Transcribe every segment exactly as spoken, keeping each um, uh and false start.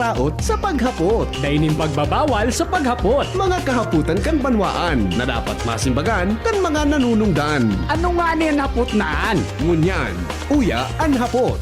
Raot sa paghapot. Dai nin pagbabawal sa paghapot. Mga kahapotan kan banwaan na dapat masimbagan kan mga nanunungdan. Ano ngani an hapot na an? Ngunyan, uya an hapot.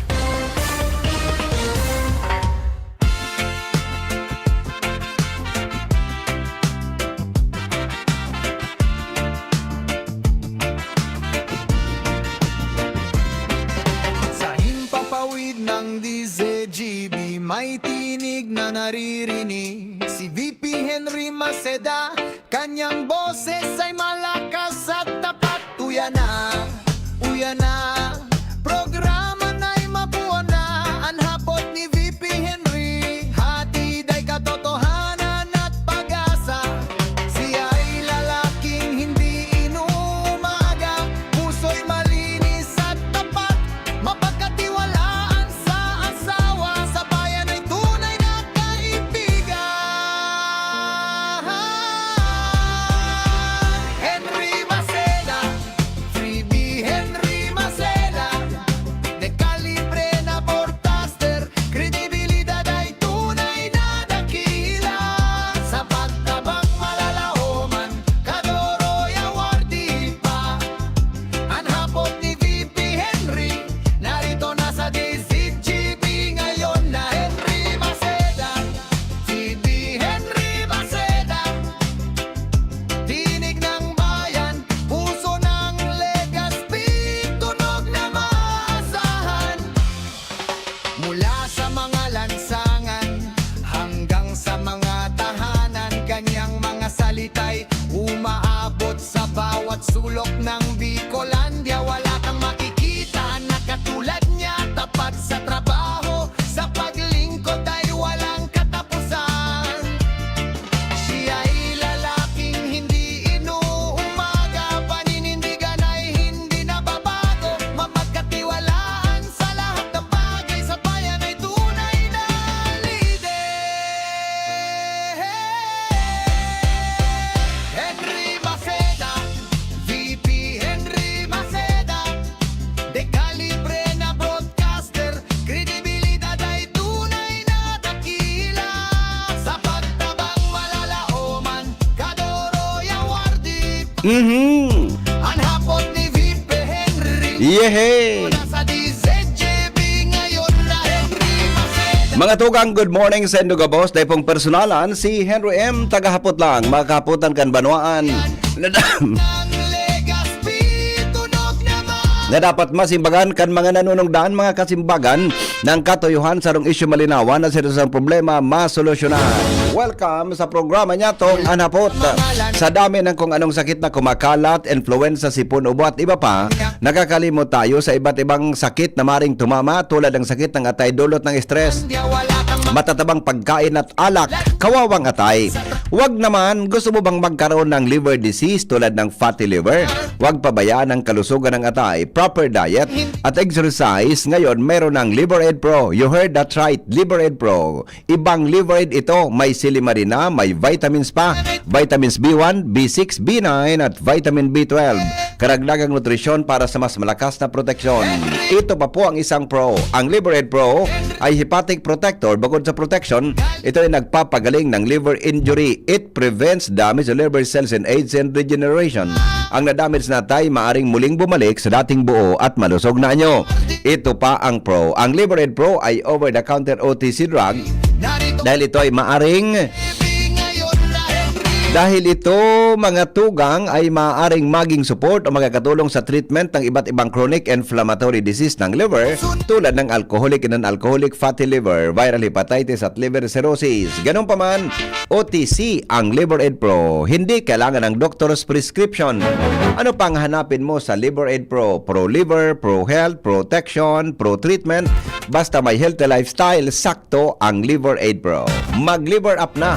Sa himpapawid ng D Z G B, may tinig na naririnig. Si V P Henry Maceda, kanyang boses ay malakas at tapat. Uya na, uya na, programa na'y mabuo na. An hapot ni V P Henry, hatid ay katotohanan at pag-asa. Siya'y lalaking hindi inuumaga, puso'y malinis at tapat, mapagkatiwalaan sa asawa, sa bayan ay tunay na kaibigan. Henry Maceda, Freebie Henry Maceda, de kalibre na broadcaster, kredibilidad ay tunay na dakila. Sa pagtabang malalaoman, Kadoroy Awardee pa. An hapot ni V P Henry, narito na sa D Z G B ngayon na Henry Maceda. V P Henry Maceda, tinig ng bayan, puso ng Legazpi, tunog na maasahan. Mula sa mga lansangan hanggang sa mga tahanan, kanyang mga salita'y umaabot sa bawat sulok ng Bicolandia. Wala kang makikita na katulad niya, tapat sa trabaho, sa paglingkod ay walang katapusan. Siya'y lalaking hindi inuumaga, paninindigan ay hindi nababago, mapagkatiwalaan sa lahat ng bagay, sa bayan ay tunay na lider. Henry Maceda, V P Henry Maceda, de kalibre na broadcaster, kredibilidad ay tunay na dakila. Sa pagtabang malalaoman, Kadoroy Awardee. Mhm. An hapot ni V P Henry. Yehey! Mula sa D Z G B ngayon na Henry Maceda. Mga tugang, good morning sa indo gabos. Dai pong personalan, si Henry M, tagahapot lang. Mga kahapotan kan banwaan. Ng Legazpi, tunog naman. Na dapat masimbagan kan mga nanunungdan, mga kasimbagan, ng katuyohan, sarong isyu malinawan, na seryosong problema masolusyonan. Welcome sa programa niya, Tong Anapot. Sa dami ng kung anong sakit na kumakalat, influenza, sipon, ubo at iba pa, nakakalimot tayo sa iba't ibang sakit na maring tumama, tulad ng sakit ng atay dulot ng stress, matatabang pagkain at alak, kawawang atay. Wag naman, gusto mo bang magkaroon ng liver disease tulad ng fatty liver? Wag pabayaan ang kalusugan ng atay. Proper diet at exercise. Ngayon, meron ng Liver Aid Pro. You heard that right, Liver Aid Pro. Ibang Liver Aid ito. May silimarina, may vitamins pa. Vitamins B one, B six, B nine at vitamin B twelve. Karagdagang nutrisyon para sa mas malakas na proteksyon. Ito pa po ang isang pro. Ang Liver Aid Pro ay hepatic protector. Bukod sa protection, ito ay nagpapagaling ng liver injury. It prevents damage to liver cells and aids in regeneration. Ang na-damage na atay maaring muling bumalik sa dating buo at malusog na anyo. Ito pa ang pro. Ang Liver Aid Pro ay over-the-counter O T C drug. Dahil ito ay maaring Dahil ito, mga tugang, ay maaaring maging support o makakatulong sa treatment ng iba't ibang chronic inflammatory disease ng liver, tulad ng alcoholic and non-alcoholic fatty liver, viral hepatitis at liver cirrhosis. Ganun pa man, O T C ang Liver Aid Pro. Hindi kailangan ng doctor's prescription. Ano pang hanapin mo sa Liver Aid Pro? Pro liver, pro health, protection, pro treatment. Basta may healthy lifestyle, sakto ang Liver Aid Pro. Mag-Liver Up na!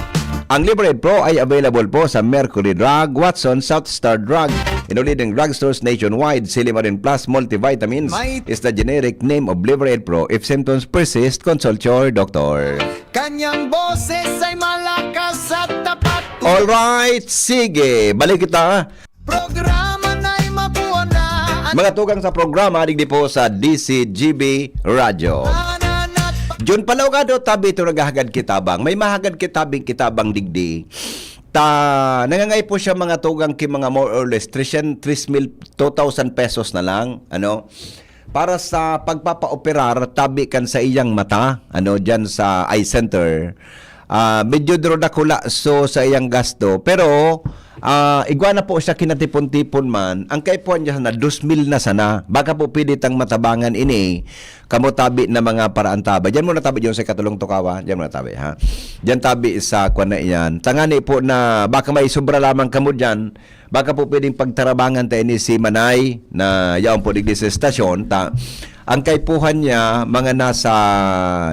Ang Liver Aid Pro ay available po sa Mercury Drug, Watson, South Star Drug, in all leading drugstores nationwide. Silimarin Plus Multivitamins is the generic name of Liver Aid Pro. If symptoms persist, consult your doctor. Kanyang boses ay malakas at tapat. Alright, sige. Balik kita. Programa na'y mabuo na. Mga tugang sa programa, digdi po sa D C G B Radyo. Anan at Kun palaugado tabi ito naghahagad kitabang, may mahagad kitabing kitabang digdi. Ta, nangangaipo siya mga tugang ki mga more or less three mil, two thousand pesos na lang, ano, para sa pagpapaoperar tabi kan sa iyang mata, ano, diyan sa eye center. Ah, medyo dro dakula so sa iyang gasto, pero, ah, igwa na po siya kinatipon-tipon man, ang kaipuhan niya na dos mil na sana. Baka po pwede tang matabangan ini, kamo tabi na mga paraantaba. Diyan muna tabi, diyan sa katulong tukawa. Diyan muna tabi, ha? Diyan tabi sa kwan na iyan. Tangani po na baka may sobra lamang kamo diyan, baka po pwedeng pagtarabangan ta ini si Manay na yaon po digdi sa estasyon. Ta, ang kaipuhan niya, mga nasa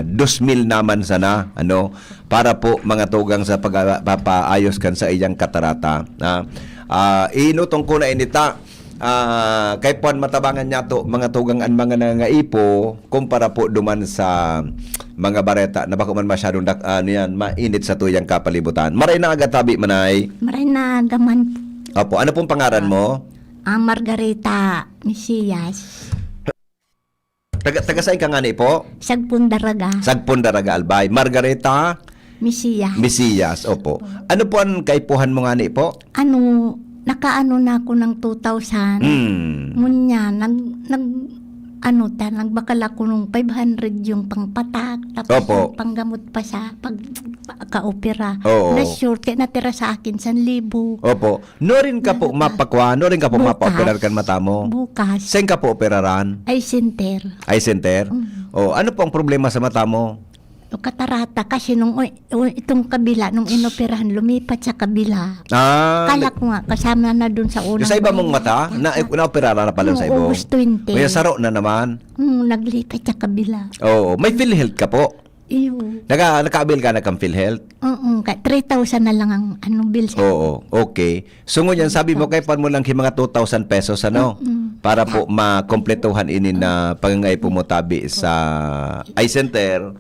dos mil naman sana, ano, para po mga tugang sa pagpapaayos kan sa iyang katarata. Ah, ah, inutong ko na inita, ah, kaipuhan matabangan niya to, mga tugang an mga nangangaipo, kumpara po duman sa mga bareta na bako man masyadong dak-, ano yan, mainit sa tuyang kapalibutan. Maray na aga tabi, Manay. Maray na aga man. Opo, ano pong pangaran mo? Ah, Margarita Mesias. Taga, taga saan ka nga ni po? Sagpon Daraga. Sagpon Daraga, Albay. Margarita Mesias. Mesias, opo. Ano po ang kaipuhan mo nga ni po? Ano, nakaano na ako ng two thousand. Hmm. Ngunyan, nag, nag, ano ta, nagbakal ako ng five hundred yung pangpatak, tapos Opo. yung panggamot pa sa pagka-opera. Oo. Na sure, kaya natira sa akin, san libo. Opo. No rin ka po Ano pa? mapakwa, no rin ka po Bukas. mapaoperar kan mata mo. Bukas. Saan ka po operaran? Eye center. Eye center? Mm. Oh, ano po ang problema sa mata mo? O katarata kasi nung, uy, uy, itong kabila, nung inoperahan, lumipat sa kabila. Ah, Kala ko nga, kasama na dun sa unang Yung sa iba mong mata, na, naoperaran na pala sa Oo, ibo. August twenty. Kaya saro na naman. Hmm, naglipat sa kabila. Oo, may PhilHealth ka po? Iyo. Naka, naka-avail ka na kang PhilHealth? Oo, ka, three thousand na lang ang, ano, bill sa Oo, okay. So, ngunyan, sabi mo, kaipuhan mo lang ki mga two thousand pesos, ano? Mm-mm. Para po makompletuhan ini na pangangaipo mo tabi sa eye center,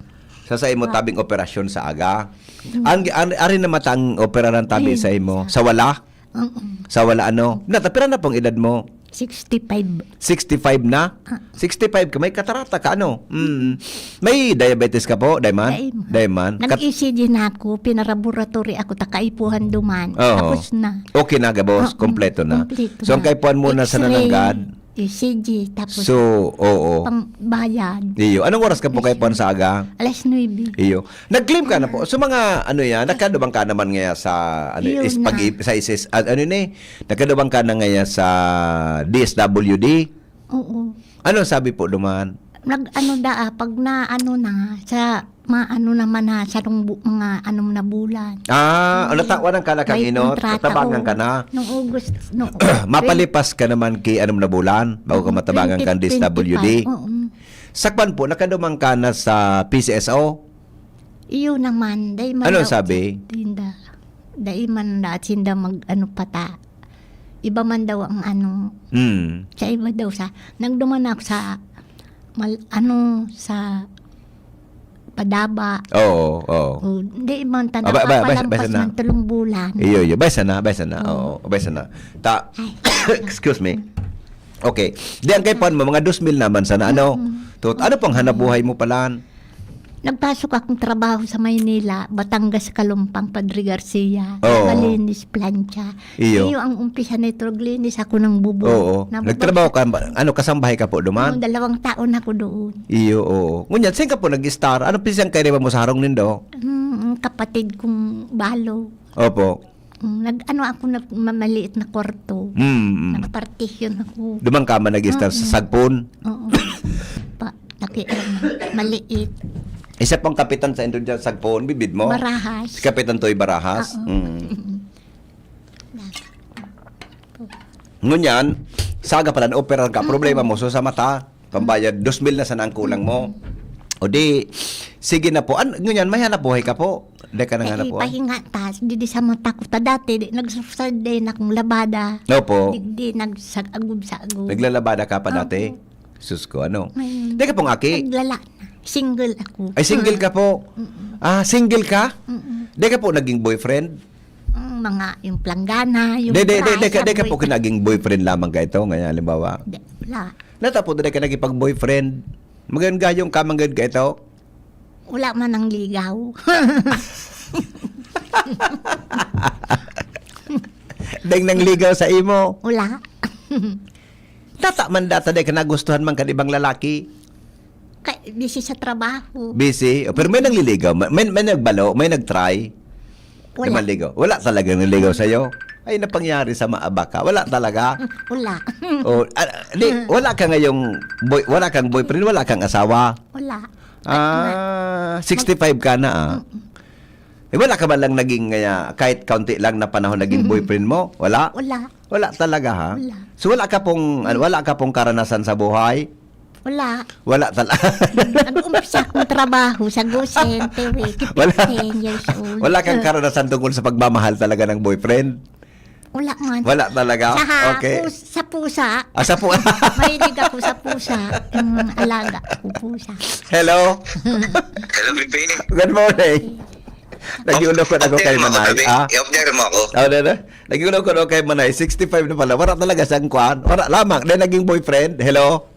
sa sa imo Ah. tabing operasyon sa aga. Mm. Ang, ang, ari na matang operaran tabi Ay, sa imo? sa Sa wala? Mm-mm. Sa wala, ano? Nata, pira na pong edad mo? Sixty-five. Sixty-five na? Ah. Sixty-five ka, may katarata ka, ano? Mm. May diabetes ka po, Dayman? Dayman. Dayman. Kat- Nag-E C G na ako, pinaraboratory ako, ta kaipuhan duman. Oo. Tapos na. Okay na, gabos, Oo, kompleto na. kompleto So, ang na. kaipuhan mo na sa X-ray, nananggad? E C G, tapos So, oo. pangbayad. Iyo. Anong oras ka po Yes, kaipuhan sir. sa aga? Alas nuebe. Iyo. Nag-claim ka na po. So, mga ano yan, nakadubang ka naman ngaya sa, ano, Yun is, pag, na. sa isis, ah, ano ni? Nakadubang ka na ngaya sa D S W D? Oo. Ano sabi po duman? Nag-ano da, ah, pag na, ano na, sa, maano naman na, sa rong bu-, mga anom na bulan. Ah, Hindi. ano, tawanan ka na kang May inot? kontrata, Tabangan oo. ka na? Nung August, no, Mapalipas ka naman ki anom na bulan, bago ka Mm, matabangan kang twenty twenty-five, D S W D? oo. Sa kwan po, nakadumang ka na sa P C S O? Iyo naman, dai man Ano daw sabi? tinda. Dai man da sinda mag-ano pa ta. Iba man daw ang ano, Hmm. sa iba daw sa, nagduman ako sa, mal-, ano, sa Padaba. Oo, oo. O, di man ta Aba, aba, aba, napapalampas aba, sana. ng tulong bulan. Iyo, iyo. Bay sana, bay sana. Oo. Oo, bay sana. Ta-, Ay. Excuse me. Okay. Di ang kaipuhan mo, mga dos mil naman sana, ano? Mm-mm. Tot-, ano pang hanap buhay mo pala? Nagpasok akong trabaho sa Maynila, Batangas, Kalumpang, Padre Garcia. Oo. Naglinis, plancha. Iyo. Iyo ang umpisa nito, naglinis ako ng bubong. Oo. Nabubog Nagtrabaho sa ka, ba-, ano, kasambahay ka po duman? Oo, dalawang taon ako doon. Iyo, oo. Ngunyan, saan ka po nag-star? Ano pisang kairiba mo sa harong nindo? Mm, ang kapatid kong balo. Opo. Mm, nag-ano ako, nag-, mamaliit na kwarto. Mm, mm. Nagpartisyon ako. Duman ka man nag-star sa Mm-mm. Sagpon? Oo. Pa, laki, ano, maliit. Isa pang kapitan sa indo dyan, Sagpon, bibid mo? Barajas. Si Kapitan Toy Barajas? Oo. Mm. Ngunyan, saga pala, na-opera ka, Mm-mm. problema mo, so sa mata, pambayad, dos mil na sana ang kulang mo. O di, sige na po. An-, ngunyan, may hanap buhay ka po? Di ka nang hanap buhay? Pahinga tas, di, di sa mata ko. Ta dati, di, nagsusad din akong labada. Opo. Di, di, nagsag-agub-sagub. Naglalabada ka pa Opo. dati? Sus ko, ano? Ngayon, Di ka pong aki? naglala na. Single ako. Ay, single ka po? Mm-mm. Ah, single ka? Mm-mm. Di ka po naging boyfriend? Mm, mga, yung planggana, yung Di, di, di, di ka, di ka po kinaging boyfriend lamang ka ito, ngayon, halimbawa. Di, wala. Natapo, di ka naging pag-boyfriend. Magayong gayong ka, manggad ka ito. Wala man ang ligaw. Deng nang ligaw sa imo. Wala. Tata man data, dai ka nagustuhan man kan ibang lalaki. Kay busy sa trabaho. Busy. O, pero may nangliligaw. May, may nagbalo. May nagtry. Wala. Naman ligaw. Wala talaga nangligaw sa'yo. Ay, napangyari sa maabaka. Wala talaga. Wala. O, ah, di, wala ka ngayong boy, wala kang boyfriend, wala kang asawa. Wala. Ah, sixty-five ka na ah. Eh, wala ka ba lang naging, ah, kahit kaunti lang na panahon naging boyfriend mo? Wala? Wala. Wala talaga ha? Wala. So wala ka pong, ano, wala ka pong karanasan sa buhay? Wala. Wala talaga. Nag-umpisa akong trabaho sa Goshen, Tewiki, Wala. fifteen years old. Wala kang karanasan tungkol sa pagmamahal talaga ng boyfriend? Wala man. Wala talaga? Sa ha- Okay. pus- sa pusa. Ah, sa pu- Mahilig ako sa pusa. Yung alaga ko pusa. Hello? Hello, Bibi. Good morning. Nagiulokot ako kay Manay. Ah? I-off mo ako. Oh, na, na. Nagiulokot ako kay Manay. Sixty-five na pala. Wala talaga siyang kwan. Wala lamang. Dahil naging boyfriend. Hello?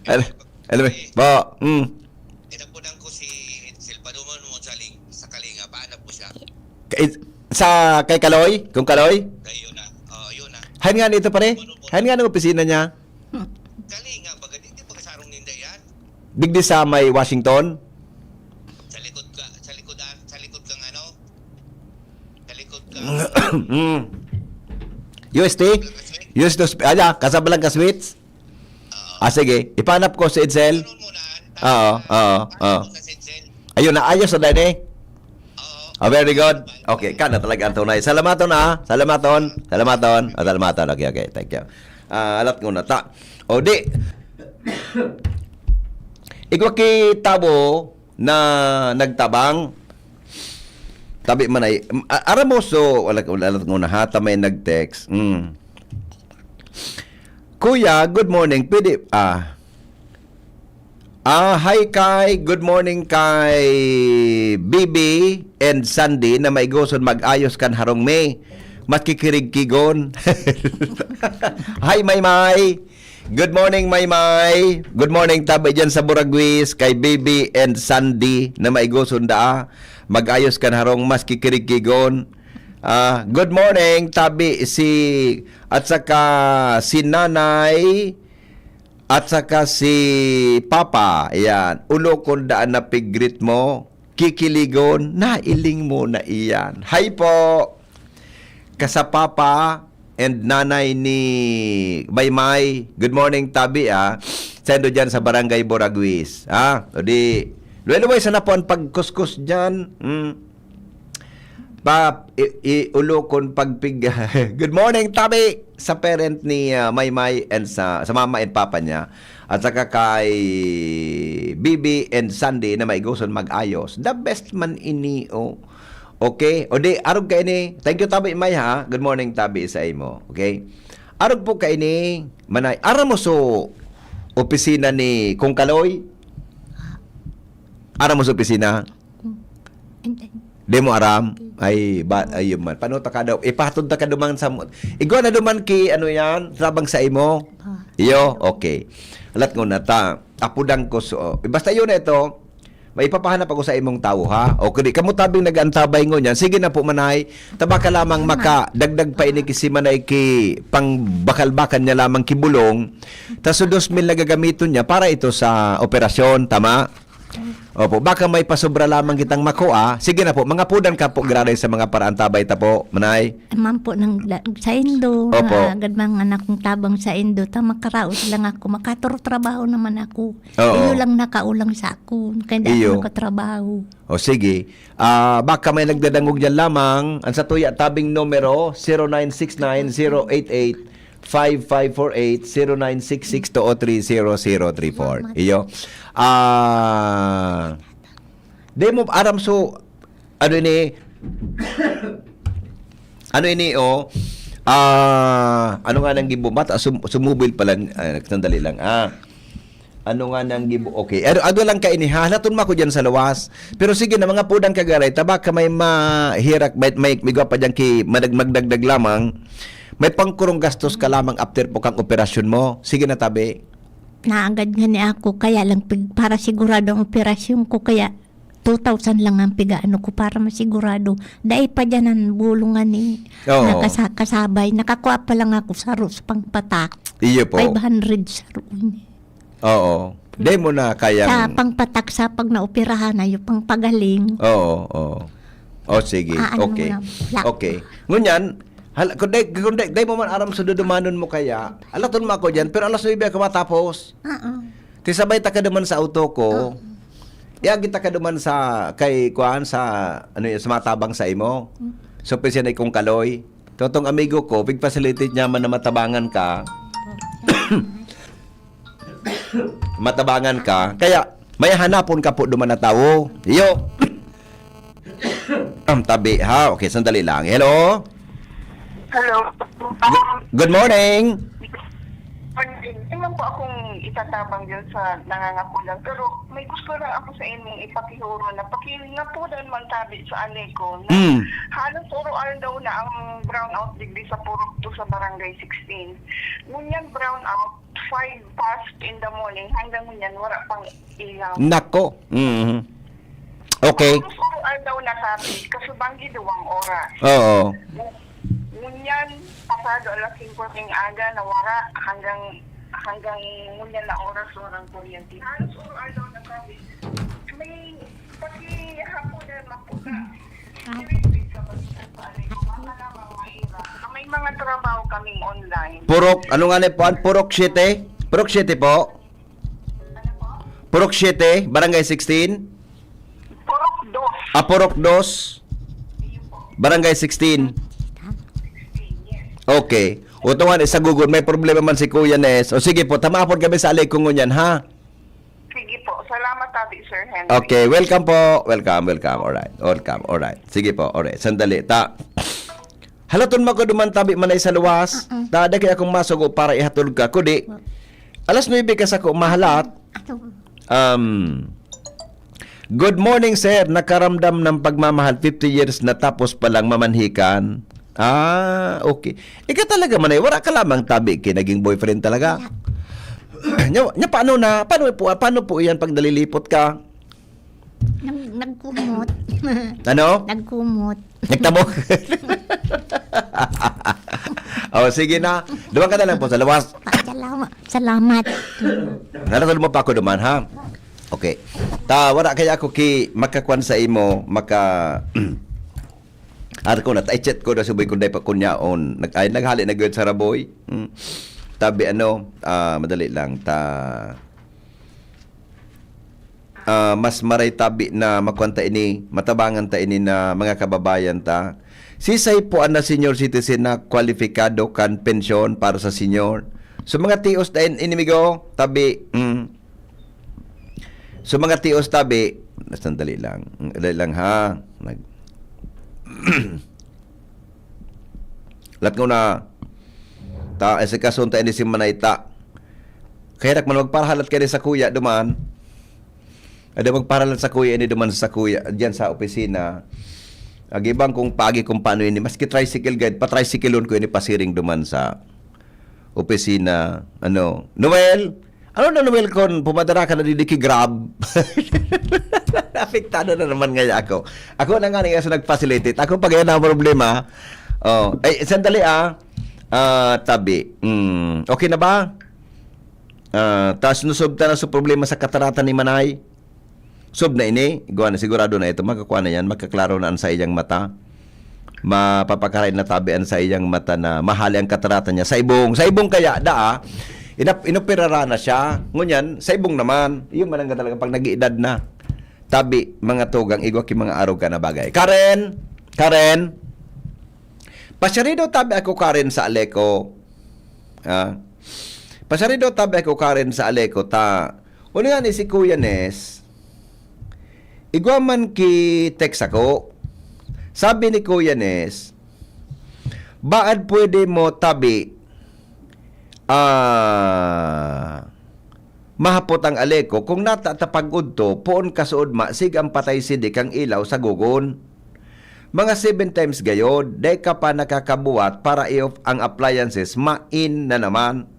Hello? Hello? Bo? Mm. Inapunan ko si Edsel. Paduman mo sa, ling, sa Kalinga. Paano po siya? Kay, sa kay Kaloy? Kung Kaloy? Kayo na. Oh, yun na. Hain nga nito pare? Hain nga ng opisina niya? Kalinga, baga di, di baga sarong ninda yan? Digdi sa may Washington? Sa likod ka, sa likod, ah, sa likod kang ano? Sa likod ka. Mm. U S T? U S T Hosp-, ala, Casablanca Suites? Ah, sige. Ipanap ko si Edsel. Ano mo na? Oo, oo, oo. Sa Edsel. Ayun, naayos na din eh. Oo. Ah, very good. Okay, ka na talaga ang tunay. Salamaton ah. Salamaton. Salamaton. Ah, salamaton. Okay, okay. Thank you. Ah, alat ko na ta. O di. Igwa ki tabo na nagtabang. Tabi man ay, a- aramoso, wala, wala, wala ko na ha, ta may nag-text. Mm. Kuya, good morning. Pwede, ah, ah, hi kay, good morning kay Bibi and Sandy na maigoson mag-ayos kan harong mi. Makikirig-kigon. Hi, Maymay. Good morning, Maymay. Good morning, tabi dyan sa Buraguis, kay Bibi and Sandy na maigoson daa. Mag-ayos kan harong mas kikirigkigon. Ah, good morning, tabi si, at saka si Nanay, at saka si Papa. Ayan, ulokon daan na pig-greet mo. Kikiligon, nailing mo na iyan. Hi po! Kasapapa and nanay ni Maymay. Good morning, tabi ah. Sendo dyan sa Barangay Boraguis. Ha? O di, luway-luway sa napo ang pagkuskus dyan. Hmm. Pa, i, i, ulokon pagpig... Good morning, tabi! Sa parent ni ah, Maymay and sa, sa mama and papa niya. At saka kay Bibi and Sandy na maigoson mag-ayos. The best man ini, oh. Okay? O di, arog ka ini. Thank you, Tabi May, ha? Good morning, Tabi, sa imo. Okay? Arog po ka ini, manay. Ara mo so opisina ni Kong Kaloy? Ara mo sa opisina? And then, Di mo aram? Ay, ba, ayun man. Paano ta ka daw? Ipahatod ta ka duman sa mo. Igwa na duman ki, ano yan? Tabang sa imo? ah, Iyo? Okay. Alat ko na ta. Apudan ko so. Basta yun na ito. May ipapahanap ako sa imong tawo, ha? O kung di ka mo tabing nag-antabay ngunyan, sige na po, manay. Taba ka lamang maka dagdag pa ini ki si manay ki pang bakal-bakal niya lamang ki bulong. Tas so dos mil na gagamiton niya para ito sa operasyon, tama? Opo, baka may pasobra lamang kitang makua. Sige na po, mga pudan ka po, graray sa mga paraantabay ta po, manay. Man po nang da- sa Indo, Opo. agad mga anak kong tabang sa Indo, ta makaraos lang ako, makatrabaho naman ako. Oo. Iyo lang nakaulang sa ako, kaya hindi Iyo. ako nakatrabaho. O sige, ah, baka may nagdadangog dyan lamang. Ang sa tuya tabing numero, zero nine six nine zero eight eight five five four eight, zero nine six six two oh three zero zero three four. Iyo. Ah, di mo aram so, ano ini, ano ini, oh, ah, ano nga nang gibo-, mata, sum, sumubil pala, ah, sandali lang, ah, ano nga nang gibo, okay, ano, ano lang ka ini, ha, halaton mo ako dyan sa lawas, pero sige na, mga pudang kagaray, taba ka may mahirak, may, may, may gwapa dyan ki, madag, magdagdag lamang, may pangkurong gastos ka lamang after po kang operasyon mo, sige na tabi. Naagad nga ni ako, kaya lang pig- para sigurado ang operasyon ko, kaya two thousand lang ang piga-ano ko para masigurado. Dai pa diyan ang bulungan ni Oo. nakasa-, kasabay. Nakakuha pa lang ako saro sa pangpatak. Iyo po. Five hundred saro ini. Oo. Dai mo na kayang Sa pangpatak sa pag naoperahan na yung pangpagaling. Oo, oo. O, sige. Ah, ano Okay. mo lang, wala. Okay. Ngunyan, hal-, kung dai, kung dai, dai mo man aram sa dudumanon mo kaya, alaton mo ako diyan, pero alas nuebe ako matapos. Oo. Ti sabay ta ka duman sa auto ko. Oo. Iagi ta ka duman sa, kay, kuan, sa, ano yun, sa matabang sa imo. Mm. Sa opisina kong Kaloy. Totong amigo ko, pig-facilitate niya man na matabangan ka. Matabangan ka. Kaya, may hanapon ka po duman na tawo. Iyo. Ang tabi, ha? Okay, sandali lang. Hello? Hello. Good morning. Morning. Yun lang po akong itatabang dyan sa nangangakulang. Pero may gusto lang ako sa inyong ipakihuro na pakingapudan man tabi sa Aleco na Mm. halos oro-aldaw na ang brownout digdi sa Purok two sa Barangay sixteen. Ngunyan brownout, five past in the morning, hanggang ngunyan wala pang ilaw. Nako. Mhm. Okay. Halos oro-aldaw na tabi, kasubanggi duwang oras. Oo. Ngunyan, pasado alas singko ning aga, nawara hanggang, hanggang ngunyan na oras, walang kuryente. Halos oro-aldaw na tabi. May pakihaponan man po na. May mga trabaho kaming online. Purok, ano nga ni po? Purok Siete? Purok Siete po? Purok Siete, Barangay sixteen? Purok dos. Ah, Purok dos, Barangay sixteen. Okay. O, tunga ni sa Google, may problema man si Kuya Nes. O, sige po, tama po kami sa Aleco ngunyan, ha? Sige po. Salamat, Abi, Sir Henry. Okay, welcome po. Welcome, welcome. Alright, welcome. Alright. Sige po, alright. Sandali, ta. Halaton mo ko duman tabi manay sa luwas. Mm-mm. Ta, dai kaya akong masugo para ihatod ka. Kudi, alas nuebe ka sa ko mahalat. Ato. Um, good morning, sir. Nakaramdam ng pagmamahal, fifty years na tapos palang mamanhikan. Ah, okay. Ika talaga, manay, wala ka lamang tabi ki naging boyfriend talaga. Wala. Nya, nya, paano na, paano po, paano po iyan pag nalilipot ka? Nag-, nagkumot. Ano? Nagkumot. Nagtabo? Oh, sige na. Duman ka na lang po sa luwas. Pa-, salamat. Salamat. Naraton mo pa ako duman, ha? Okay. Ta, wala kaya ako ki makakwan sa imo, maka-, Ar ko na, ta, i-chat ko na subay kung dai pa kunyaon. Nag-, ay, naghali na gyud sa raboy. Hmm. Tabi, ano, ah, madali lang. Ta, ah, mas maray tabi na makuan ta ini, matabangan ta ini na mga kababayan ta. Sisay po an na senior citizen na kwalipikado kan pensyon para sa senior? So, mga tios na in-, inimigo, tabi, mm. So, mga tios tabi, sandali lang. Dali lang, ha? Nag-, lat ko na, ta, eh, si kasunta ini si Manay ta. Kaya rak man magparahalat ka ni sa kuya duman. Ada magparahalat sa kuya ini duman sa kuya, diyan sa opisina. Agi bang kung pagi kung paano ini, maski tricycle guide, pa-tricycleon ko ini pasiring duman sa opisina. Ano, Noel? Ano na, Noel, kon pumadara ka na didi ki Grab? Apektado na naman ngaya ako. Ako na nga niya sa nag-facilitate. Ako pa gaya na problema. Oh, ay, sandali, ah. Ah, tabi. Hmm, okay na ba? Ah, tas nusog ta na sa problema sa katarata ni Manay. Sob na ini, igwa na, sigurado na ito, makakuha na yan, makaklaro na an saiyang mata. Mapapakaray na tabi an saiyang mata na mahali ang katarata niya. Sa ibong, sa ibong kaya, daa, inap-, inoperara na siya. Ngunyan, sa ibong naman, yun man ang talaga pag nag-iedad na. Tabi, mga tugang, igwa ki mga arog ka na bagay. Karen! Karen! Pasyarido tabi ako, Karen, sa Aleco. Ah. Pasyarido tabi ako, Karen, sa Aleco, ta. Uli nga ni si Kuya Nes, igwa man ki text ako. Sabi ni Kuya Nes, "Baad pwede mo tabi, ah, mahapot ang Aleco, kung nata ta pag-udto, poon kasuodma, sig ang patay sidi kang ilaw sa gogon. Mga seven times gayod, dai ka pa nakakabuhat para i-off ang appliances, main na naman.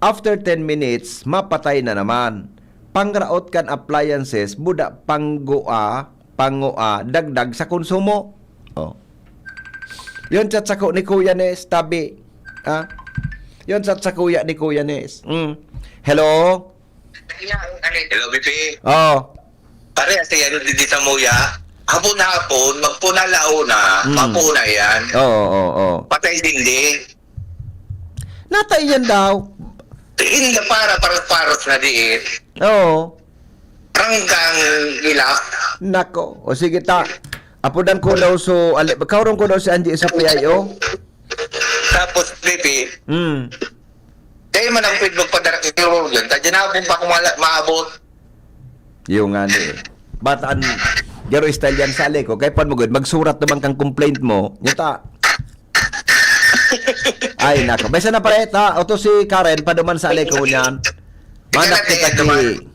After ten minutes, mapatay na naman. pangraot kan appliances, buda panggua, pangua, dagdag sa konsumo. Oh. Yon chat sako ni Kuya Nes, tabi. Ha? Yon chat sa kuya ni Kuya Nes. Mm. Hello? Hello, B P. Oh. Pare, kasi ano, di, di sa muya. Hapon-hapon, magpuna launa, Mm. mapuna yan. Oo, oo, oo. Patay dindi. Natay yan daw. Tingin na para, para, paros na diin. Oo. Ranggang ilak. Nako. O sige ta. Apodan ko daw so, ali, kauron ko daw si Angie sa P I O. Tapos, Bibi, Hmm. Kaya man ang pwede magpadara kay Lord yan. Tadya na akong pa kung mala-, maabot. Yung nga ni. Bataan, garo style yan sa Aleco. Kaya pan mo gud, magsurat naman kang complaint mo. Nyata. Ay, nako. May sana pare, ta, o to si Karen, paduman sa Aleco niyan. Manak kita ki.